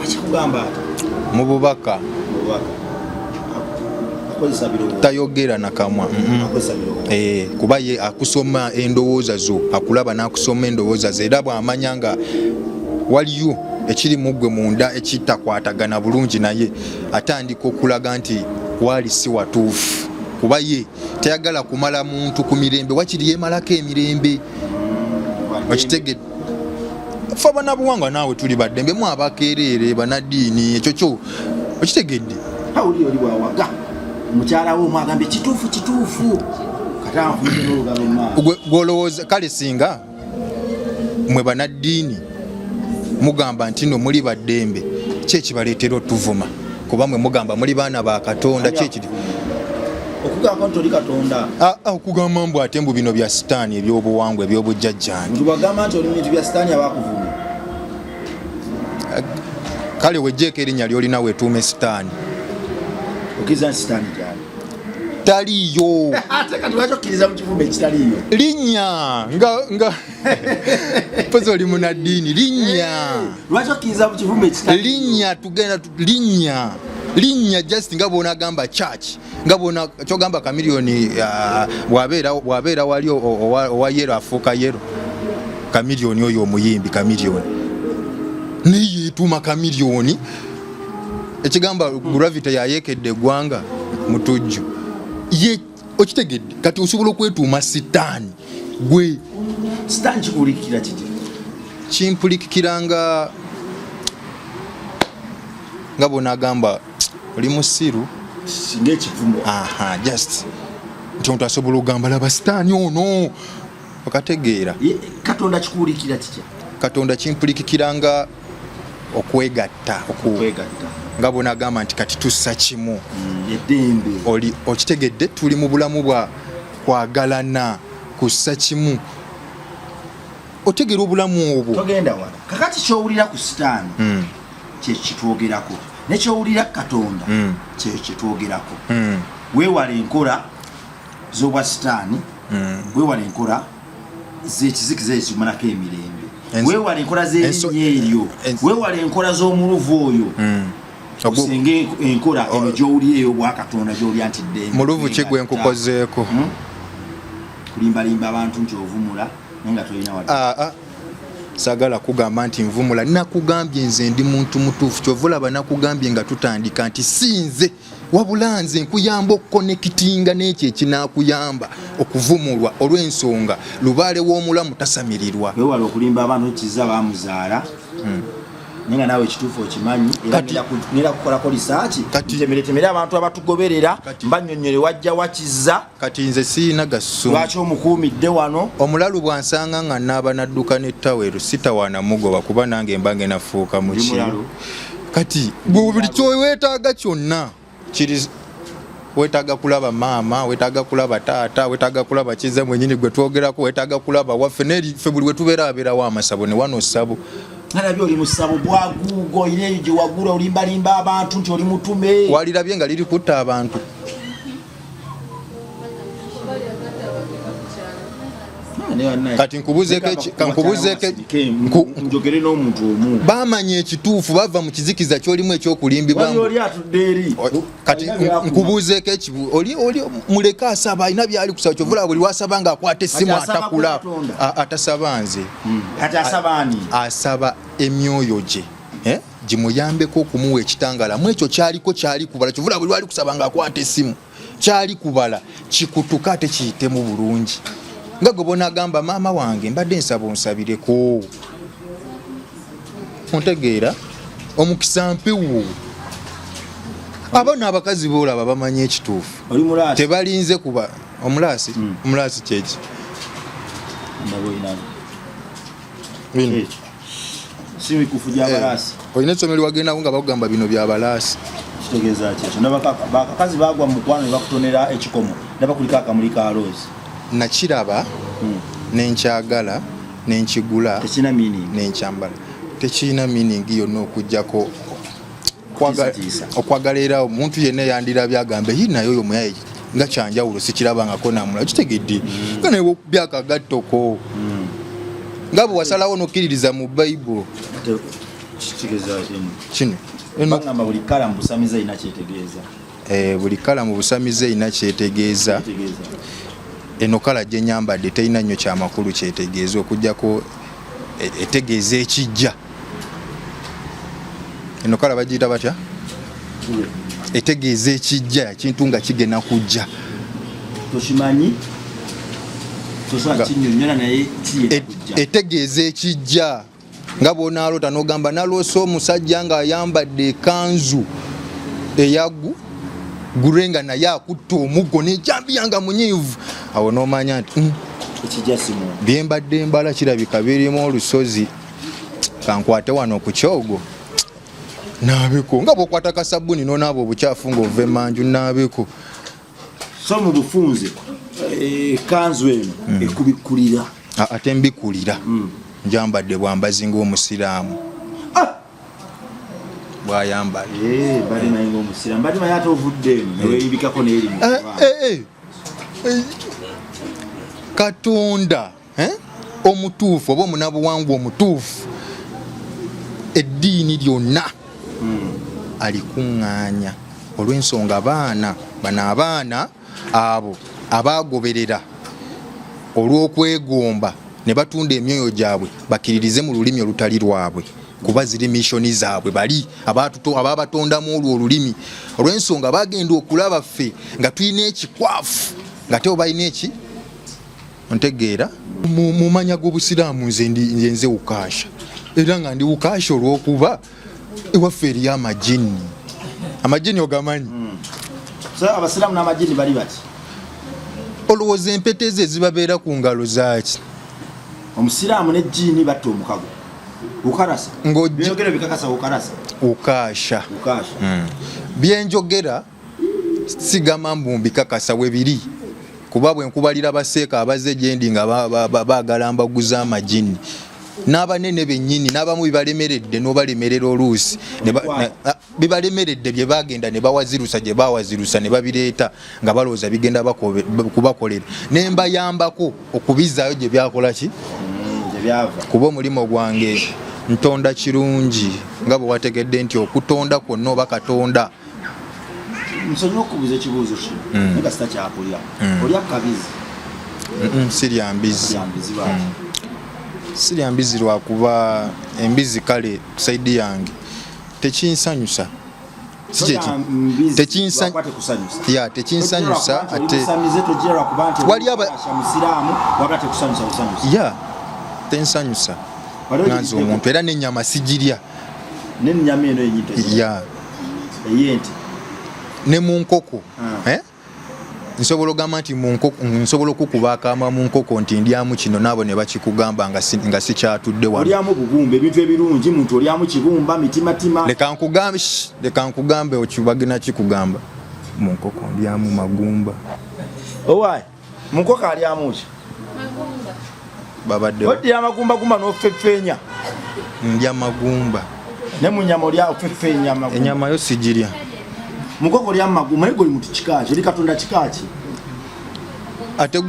akikugamba ati? Mu bubaka. Mububaka, akozesa birowoozo? Tayogera nakamwa. Akozesa birowoozo? Kuba ye akusoma endowooza zo, akulaba n'akusoma endowooza zo, era bw'amanya nga waliyo ekiri mu ggwe munda ekitakwatagana bulungi, naye atandika okulaga nti waali si watuufu, kuba ye tayagala kumala muntu ku mirembe, wakiri yeemalako emirembe. Okitegedde? Ffe abanabuwangwa naawe tuli baddembe, mu abakeereere banaddiini, ekyo kyo okitegedde. Awuli oli bwawaga mukyala we omu agambye kituufu kituufu, kati anfunze n'olugalo mu maaso. Gw'olowooza kale singa mwe banaddiini mugamba nti no muli baddembe, ki ekibaleetera otuvuma? Kuba mwe mugamba muli baana ba Katonda, ki ekiri Okugamba nti oli Katonda? Ah, okugamba mbu ate mbu bino bya sitaani, ebyobuwangwa, ebyobujjajjange. Nti bwagamba nti oli mu bintu bya sitaani, abakuvumye. Kale wejjeeko erinnya lyolina, wetuume sitaani. Okkiriza nti sitaani gyali? Taliiyo. Ate kati lwaki okkiriza mu kivume ekitaliiyo? Linnya nga pozi oli munaddiini, linnya. Lwaki okkiriza mu kivume ekitaliiyo? Linnya, tugenda linnya just nga bwonagamba church, nga bwona kyogamba Kamiliyoni, bw'abeera wali owa yellow afuuka yellow. Kamiliyoni oyo omuyimbi Kamiliyoni naye yeetuuma Kamiliyoni, ekigamba Gravity yayeekedde eggwanga mutujju ye. Okitegedde? Kati osobola okwetuuma sitaani gwe. Sitaani kikubulikikira kiti? Kimpulikikira nga bwonagamba oli musiru. Singa ekivumo. Aha, just nti omuntu asobola okugamba laba sitaani ono, okategeera? Katonda kikubulikira kitya? Katonda kimpulikikira nga okwegatta, Okwegatta. Nga bwonagamba nti kati tussa kimu. Eddembe. Oli okitegedde? Tuli mu bulamu bwa kwagalana, kussa kimu, otegeera obulamu obwo? Togenda wala. Kakati kyowulira ku sitaani kyekitwogerako, nekyowulira ku Katonda kyekitwogerako. Weewala enkola z'obwa sitaani, weewala enkola zekizikiza ekimalako emirembe, weewala enkola z'erinnya eryo, weewala enkola z'omuluvu oyo, osenga enkola eno gy'owulira ey'obwakatonda, gy'olya nti ddembe. Muluvu ki gwe nkukozeeko? Kulimbalimba abantu nti ovumula naye nga tolina wadde. Ah, ah. Sagala kugamba nti nvumula. Nakugambye nze ndi muntu mutuufu. Kyova olaba nakugambye nga tutandika nti si nze, wabula nze nkuyamba okukonekitinga n'ekyo ekinakuyamba okuvumulwa, olw'ensonga lubaale w'omulamu tasamirirwa. Weewala okulimba abantu Kiza bamuzaala, naye nga naawe ekituufu okimanyi era. Ngenda kukolako research, ntemeretemere abantu abatugoberera, mbanyonyole wajja wakiza. Kati nze siyina gasumu. Lwaki omukuumidde wano? Omulalu bwansanga nga naaba nadduka n'ettawero, sitawaana mugoba, kuba nange mba ngenda fuuka Ndi muki. mulalu. Kati buli kyoweetaaga kyonna kiri, weetaaga kulaba maama, weetaaga kulaba taata, weetaaga kulaba Kiza mwenyini gwe twogerako, weetaaga kulaba waffe neri ffe buli wetubeera abeerawo amasabo ne wano ssabo. Nalabye oli musabo bwaguugo, olina eyo gye wagula, olimbalimba abantu nti oli mutume. Walirabye nga liri kutta abantu. Kati nkubuzeeko njogere n'omuntu omu. Bamanya ekituufu, bava mu kizikiza kyolimu ekyokulimbibwa. Oli atudde eri. Kati nkubuuzeeko ekibu oli oli muleke asaba, alina byali kusaba, kyovula buli lwasaba nga akwata essimu atakula atasaba nze. Kati asaba ani? Asaba emyoyo gye eh? Gimuyambeko okumuwa ekitangala mu ekyo kyaliko kyali kubala, kyovula buli lwali kusaba nga akwata essimu kyali kubala kikutuka ate kiyitemu bulungi. Nga gwe bonagamba maama wange mbadde nsaba onsabireko, ontegeera omukisa mpewo. Abaana abakazi boolaba bamanyi ekituufu, tebalinze kuba omulaasi. Omulaasi kyeki? Si mikufu gy'abalaasi. Olina essomero wagendako nga bakugamba bino byabalaasi? Kitegeeza ki ekyo? Bakakazi bagwa mu mukwano ne bakutonera ekikomo, ndaba kuliko akamuli ka rose. Nakiraba nenkyagala nenkigula. Tekirina meaning? Nenkyambala, tekirina meaning yonna okuggyako okwagala. Era omuntu yenna yandirabye agambe hi naye oyo muyaye nga kyanjawulo, sikirabangako namula kitegedde nga naye byakagattoko nga bwe wasalawo nokkiririza mu Bayibuli. Kino bagamba buli kala mu busamize erina kyetegeeza. Buli kala mu busamize erina kyetegeeza. Eno kala gye nyambadde terina nnyo kyamakulu kyetegeeza okuggyako etegeeza ekijja. Eno kala bagiyita batya? Etegeeza ekijja, ekintu nga kigenda kujja. Tokimanyi, tosobola kinyonyola naye etegeeza ekijja. Nga bwonaalota nogamba naloose omusajja ng'ayambadde ekanzu eyagu gure nga naye akutta omuggo nejambiya nga munyiivu, awo nomanya nti byembadde mbala kirabika birimu olusozi, kankwate wano ku kyogo naabeko, nga bwokwata kasabuni nonaaba obukyafu ng'ova emanju naabeko. So mu bufunze ekanzu eno ekubikkulira? Ate mbikulira, njambadde bwambazi ng'omusiraamu bwayambala. Bali naye ng'omusiraamu, bali naye ate ovudde eno neweyibikako n'erimu. Katonda omutuufu oba omunabuwangwa omutuufu, eddiini lyonna alikuŋŋaanya olw'ensonga baana bano, abaana abo abagoberera olw'okwegomba ne batunda emyoyo gyabwe bakkiririze mu lulimi olutali lwabwe, kuba ziri missioni zaabwe bali ababatondamu olwo olulimi, olw'ensonga bagenda okulaba ffe nga tulina ekikwafu nga te obalina eki ntegeera mu manya g'obusiraamu. Nze nze Ukasha, era nga ndi Ukasha olw'okuba ewaffe eriyo amajini. Amajini ogamanyi? Abasiraamu n'amajini bali bati? Olowooza empeta ezo ezibabeera ku ngalo zaaki? Omusiraamu nejjiini batta omukago ukarasa byogera bikakasa ukarasa. Ukasha. Ukasha. Byenjogera sigamba mbu mbikakasa, we biri, kuba bwe nkubalira baseeka abazze gyendi nga baagala mbaguza amajini n'abanene bennyini n'abamu bibalemeredde n'obalemerera oluusi bibalemeredde bye bagenda ne bawazirusa gye bawazirusa ne babireeta nga balowooza bigenda kubakolera, ne mbayambako okubizaayo gye byakola ki, kuba omulimu gwange ntonda kirungi nga bwe wategedde nti okutonda kwonna oba Katonda. Nsonyiwa okubuuza ekibuuzo kino, naye kasita kyakulya, olya kabizi? Sirya mbizi. Sirya mbizi lwakuba embizi kale side yange tekinsanyusa. Tekinsanyusa ate ya tensanyusa nganze omuntu, era nenyama sigirya. Ya ne mu nkoko nsobola ogamba nti nsobola okukuba akama mu nkoko nti ndyamu kino, naabo ne bakikugamba nga sikyatudde wano. Olyamu bubumba, ebintu ebirungi muntu olyamu kibumba mitimatima? Leka nkugambe, leka nkugambe, okibagina kikugamba mu nkoko ndyamu magumba. Owaayi, mu nkoko alyamu ki? Babadde oddira amagumbagumba n'ofeffeenya? Ndya magumba. Ne mu nyama olya ofeffeenya amagumba? Enyama yo sigirya. Mukoko olyamu magumba, naye gwe oli muntu kikaaki? Oli Katonda kikaaki? Ate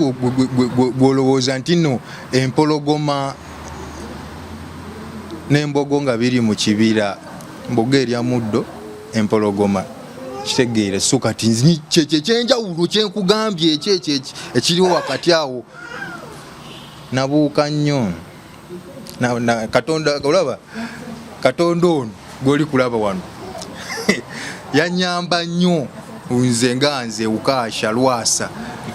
gwolowooza nti no empologoma n'embogo nga biri mu kibira, mbogo erya muddo, empologoma kitegeere. So kati kyekyo ekyenjawulo kyenkugambye, ekyo ekyo ekiriwo wakati awo. Nabuuka nnyo. Katonda, olaba Katonda ono gwoli kulaba wano yanyamba nnyo nze nga nze Ukasha Lwasa.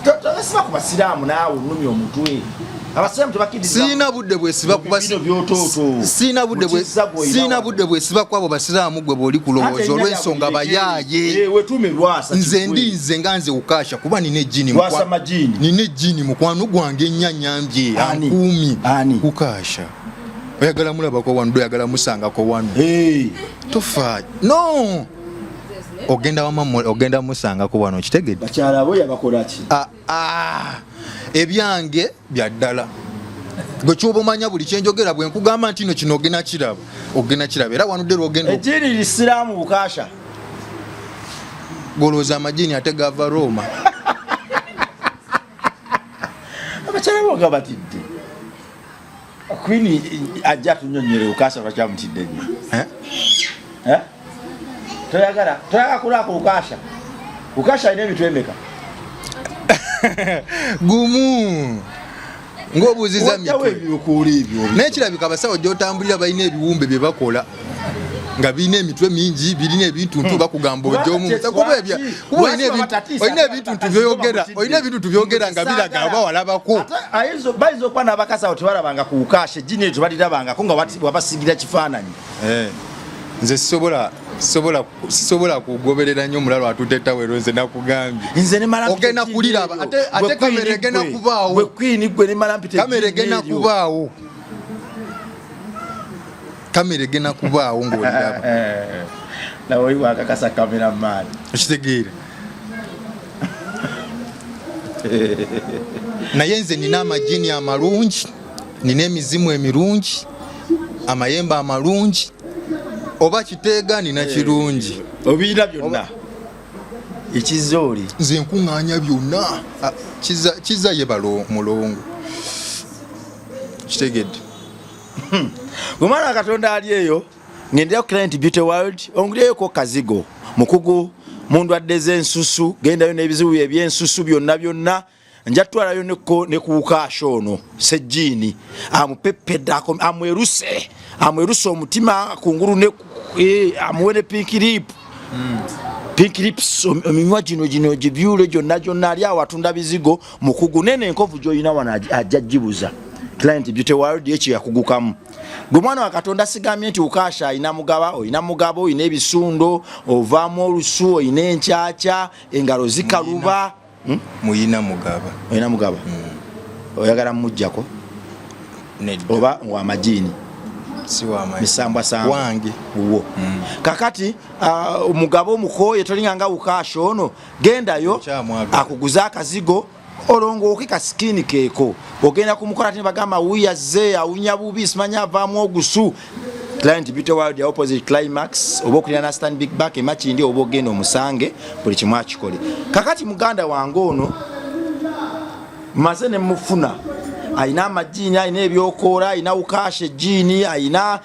Tosiba ku basiraamu naawe onumya omutwe. Abasiraamu tebakkiriza. Sirina budde bwesiba ku sirina budde bwe sirina budde bwesiba ku abo basiraamu gwe bwoli kulowooza olw'ensonga bayaaye. Eh, wetuume Lwasa. Nze ndi nze nga nze Ukasha kuba nina ejjini Lwasa majini. Nina ejjini mukwano gwange ennyo annyambye ankuumi. Ukasha. Oyagala mulabako wano, oyagala musangako wano. Hey. Tofa. No. Ogenda wama ogenda musangako wano kitegedde. Bakyala bo yabakola ki? Ah ah. Ebyange bya ddala. Gwe kyoba omanya buli kyenjogera bwe nkugamba nti no kino ogenda kiraba. Ogenda kiraba era wanudde lwogenda. Ejjini lisiraamu Ukasha. Golowooza amajini ate gava Roma. Abakyala bo nga batidde. Queen ajja atunyonyere Ukasha lwaki amutidde nnyo. Eh? Eh? Toyagala toyagala kulako Ukasha. Ukasha alina emitwe emeka? Gumu. Ng'obuuziza mitwe. Ebikuuli ebyo. Naye kirabika abasawo gy'otambulira balina ebiwumbe bye bakola nga birina emitwe mingi, birina ebintuntu bakugamba ojja omu kuba ebya kuba olina ebintuntu byoyogera, olina ebintuntu byogera nga biraga oba walabako. Bayinza okuba n'abakazi awo tebalabanga ku Ukasha, ejjini eryo tebalirabangako nga wabasiigira kifaananyi. Eh, nze sisobola kugoberera nnyo omulalo atutte tawero, nze nakugambye. Nze ne mala ogenda kuliraba ate kamera egenda kubaawo. Gwe Queen gwe ne mala mpita kamera egenda kubaawo. Kamera egenda kubaawo ng'oliraba. Nawe oli wakakasa cameraman. Okitegeera. Naye nze nina amajini amalungi, nina emizimu emirungi, amayembe amalungi, oba kiteega nina kirungi. Obirina byonna. Ekizza oli. Nze nkuŋŋaanya byonna. Ah, kiza ye balo mulongo. Kitegedde. Omwana wa Katonda ali eyo, ngendera ku Client Beauty World, ongulireyoko kazigo mukugu mu ndwadde z'ensusu, gendayo n'ebizibu eby'ensusu byonna byonna. Nja tutwalayo ne ku Ukasha ono sejjiini amupepedde, amweruse, amweruse omutima kungulu ne amuwe ne pink lip. Pink lips, eminywa gino gino gibyule gyonna gyonna. Ali awo atunda bizigo mukugu nene, enkovu gy'olina wano ajja gibuza. Client Beauty World ekyo yakugukamu. Gwe mwana wa Katonda, sigambye nti Ukasha alina mugaba, olina mugaba, olina ebisundo, ovaamu olusu, olina enkyakya, engalo zikaluba. Muyina mugaba. Olina mugaba. Oyagala mujjako oba wamajiini? Si wamajiini. Misambwa sambwa. Wange. Wo. Kakati omugabo omukoye tolinga nga Ukasha ono, gendayo Nkyamwagala. Akuguze akazigo olongooke ka skin keeko. Ogenda kumukola ate bagamba wuyazze awunya bubi, simanya avaamu ogusu. Client Beauty World ya opposite Climax oba okulira na Stanbic Bank emakindi, oba ogenda omusange buli kimu akikole. Kakati muganda wange ono maze ne mufuna, alina amajiini, alina ebyokoola, alina Ukasha ejiini, alina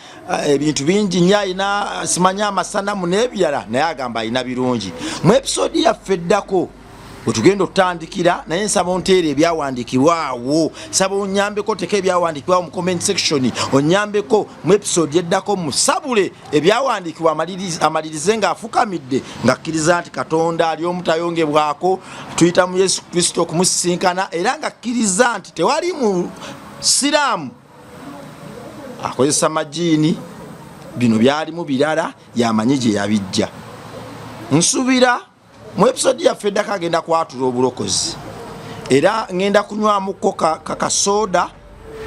ebintu bingi nnyo, alina simanya amasanamu n'ebirala, naye agamba alina birungi. Mu episode yaffe eddako wetugenda okutandikira, naye nsaba onteere ebyawandiikibwa awo, nsaba onyambeko oteke ebyawandiikibwa awo mu comment section, onyambeko mu episode eddako musabule ebyawandiikibwa amalirize ng'afukamidde ng'akkiriza nti Katonda ali omu tayongebwako, tuyita mu Yesu Kristo okumusisinkana, era ng'akkiriza nti tewali mu siraamu akozesa majiini, bino byalimu birala yamanyi gye yabijja. Nsubira mu episode yaffe eddako agenda kwatula obulokozi, era ngenda kunywamuko kasoda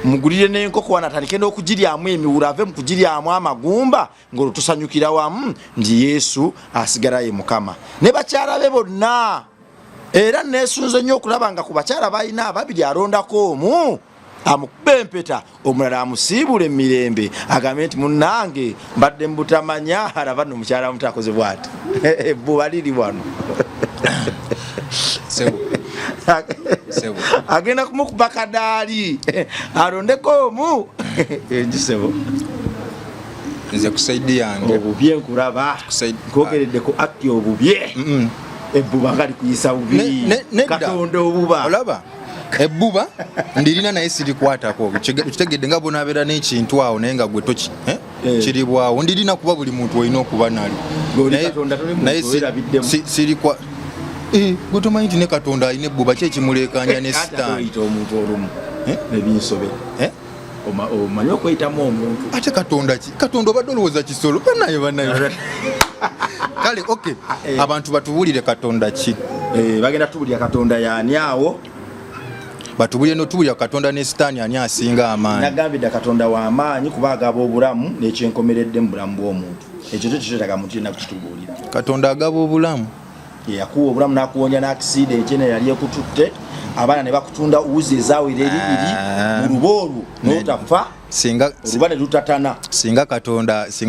mugulire n'enkoko wano atandike n'okugiryamu emiwula, ave mu kugiryamu amagumba, ng'olwo tusanyukira wamu nti Yesu asigala ye Mukama ne bakyala be bonna. Era neesunze nnyo okulaba nga ku bakyala balina ababiri alondako omu amukuba empeta, omulala amusiibula emirembe, agambe nti munnange mbadde mubutamanya, alaba nno mukyala muto akoze bwati, ebbuba liri wano. Sebo. Agenda kumukuba kadaali alondeko omu. Gisebo. Nze ku side yange. Obubye nkulaba. Nkogeredde ku akti obubye. Ebbuba nga likuyisa bubi. Katonda obuba. Olaba ebbuba ndirina naye sirikwatako. Kitegedde nga bonabeera n'ekintu awo naye nga gwe toki eh? Eh. Kiribwawo ndirina kuba buli muntu olina okuba nalyo naye sirikwa eh, gwe tomanyi nti ne Katonda alina ebbuba ki ekimulekanya ne sitaani omuntu olumu nebinsobera omanyi okweyitamu omuntu. Ate Katonda ki? Katonda obadde olowooza kisolo? Banaye banaye, kale ok, abantu batubuulire Katonda ki. Bagenda tubulira Katonda yaani awo. Batubulire notubulira Katonda ne sitaani ani asinga amaanyi. Nagambye dda, Katonda w'amaanyi kuba agaba obulamu n'ekyenkomeredde mu bulamu bw'omuntu. Ekyo kyo kikyetaaga muntu yenna kukitubuulira. Katonda agaba obulamu. Yakuwa obulamu n'akuwonya n'accident eno yali ekututte, abaana ne bakutunda wuzi ezaawera ebibiri Ah. mu luba olwo n'otafa, Singa oluba ne lutatana. Singa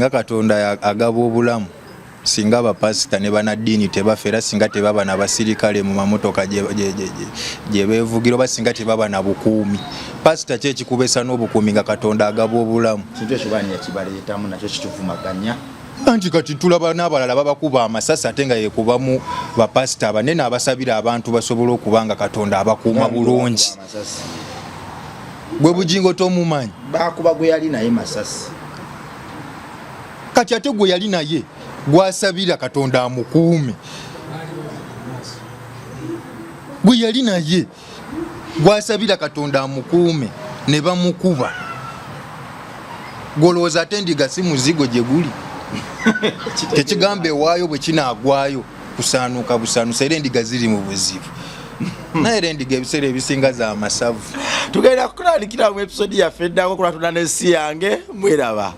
Katonda agaba obulamu, singa abapasita ne banaddiini tebafa, era singa tebaba na basirikale mu mamotoka gye beevugira, oba singa tebaba na bukuumi. Pasita ki ekikubesa n'obukuumi nga Katonda agaba obulamu? Kintu ekyo baani yakibaleetamu nakyo kituvumaganya. Anti kati tulaba n'abalala babakuba amasasi, ate nga yekubamu bapasita abanene abasabira abantu basobole okuba nga Katonda abakuuma bulungi. Amasasi. Gwe Bugingo tomumanyi? Bakuba gwe yali naye masasi. Kati ate gwe yali naye gwasabira Katonda amukuume, gwe yali naye gwasabira Katonda amukuume ne bamukuba, gwolowooza ate endiga si muzigo gye guli? Tekigamba ewaayo bwe kinaagwayo kusaanuuka busaanuusa, era endiga ziri mu buzibu, naye era endiga ebiseera ebisinga za masavu. Tugenda kutandikira mu episode yaffe eddako kulatuna n'ensi yange mweraba.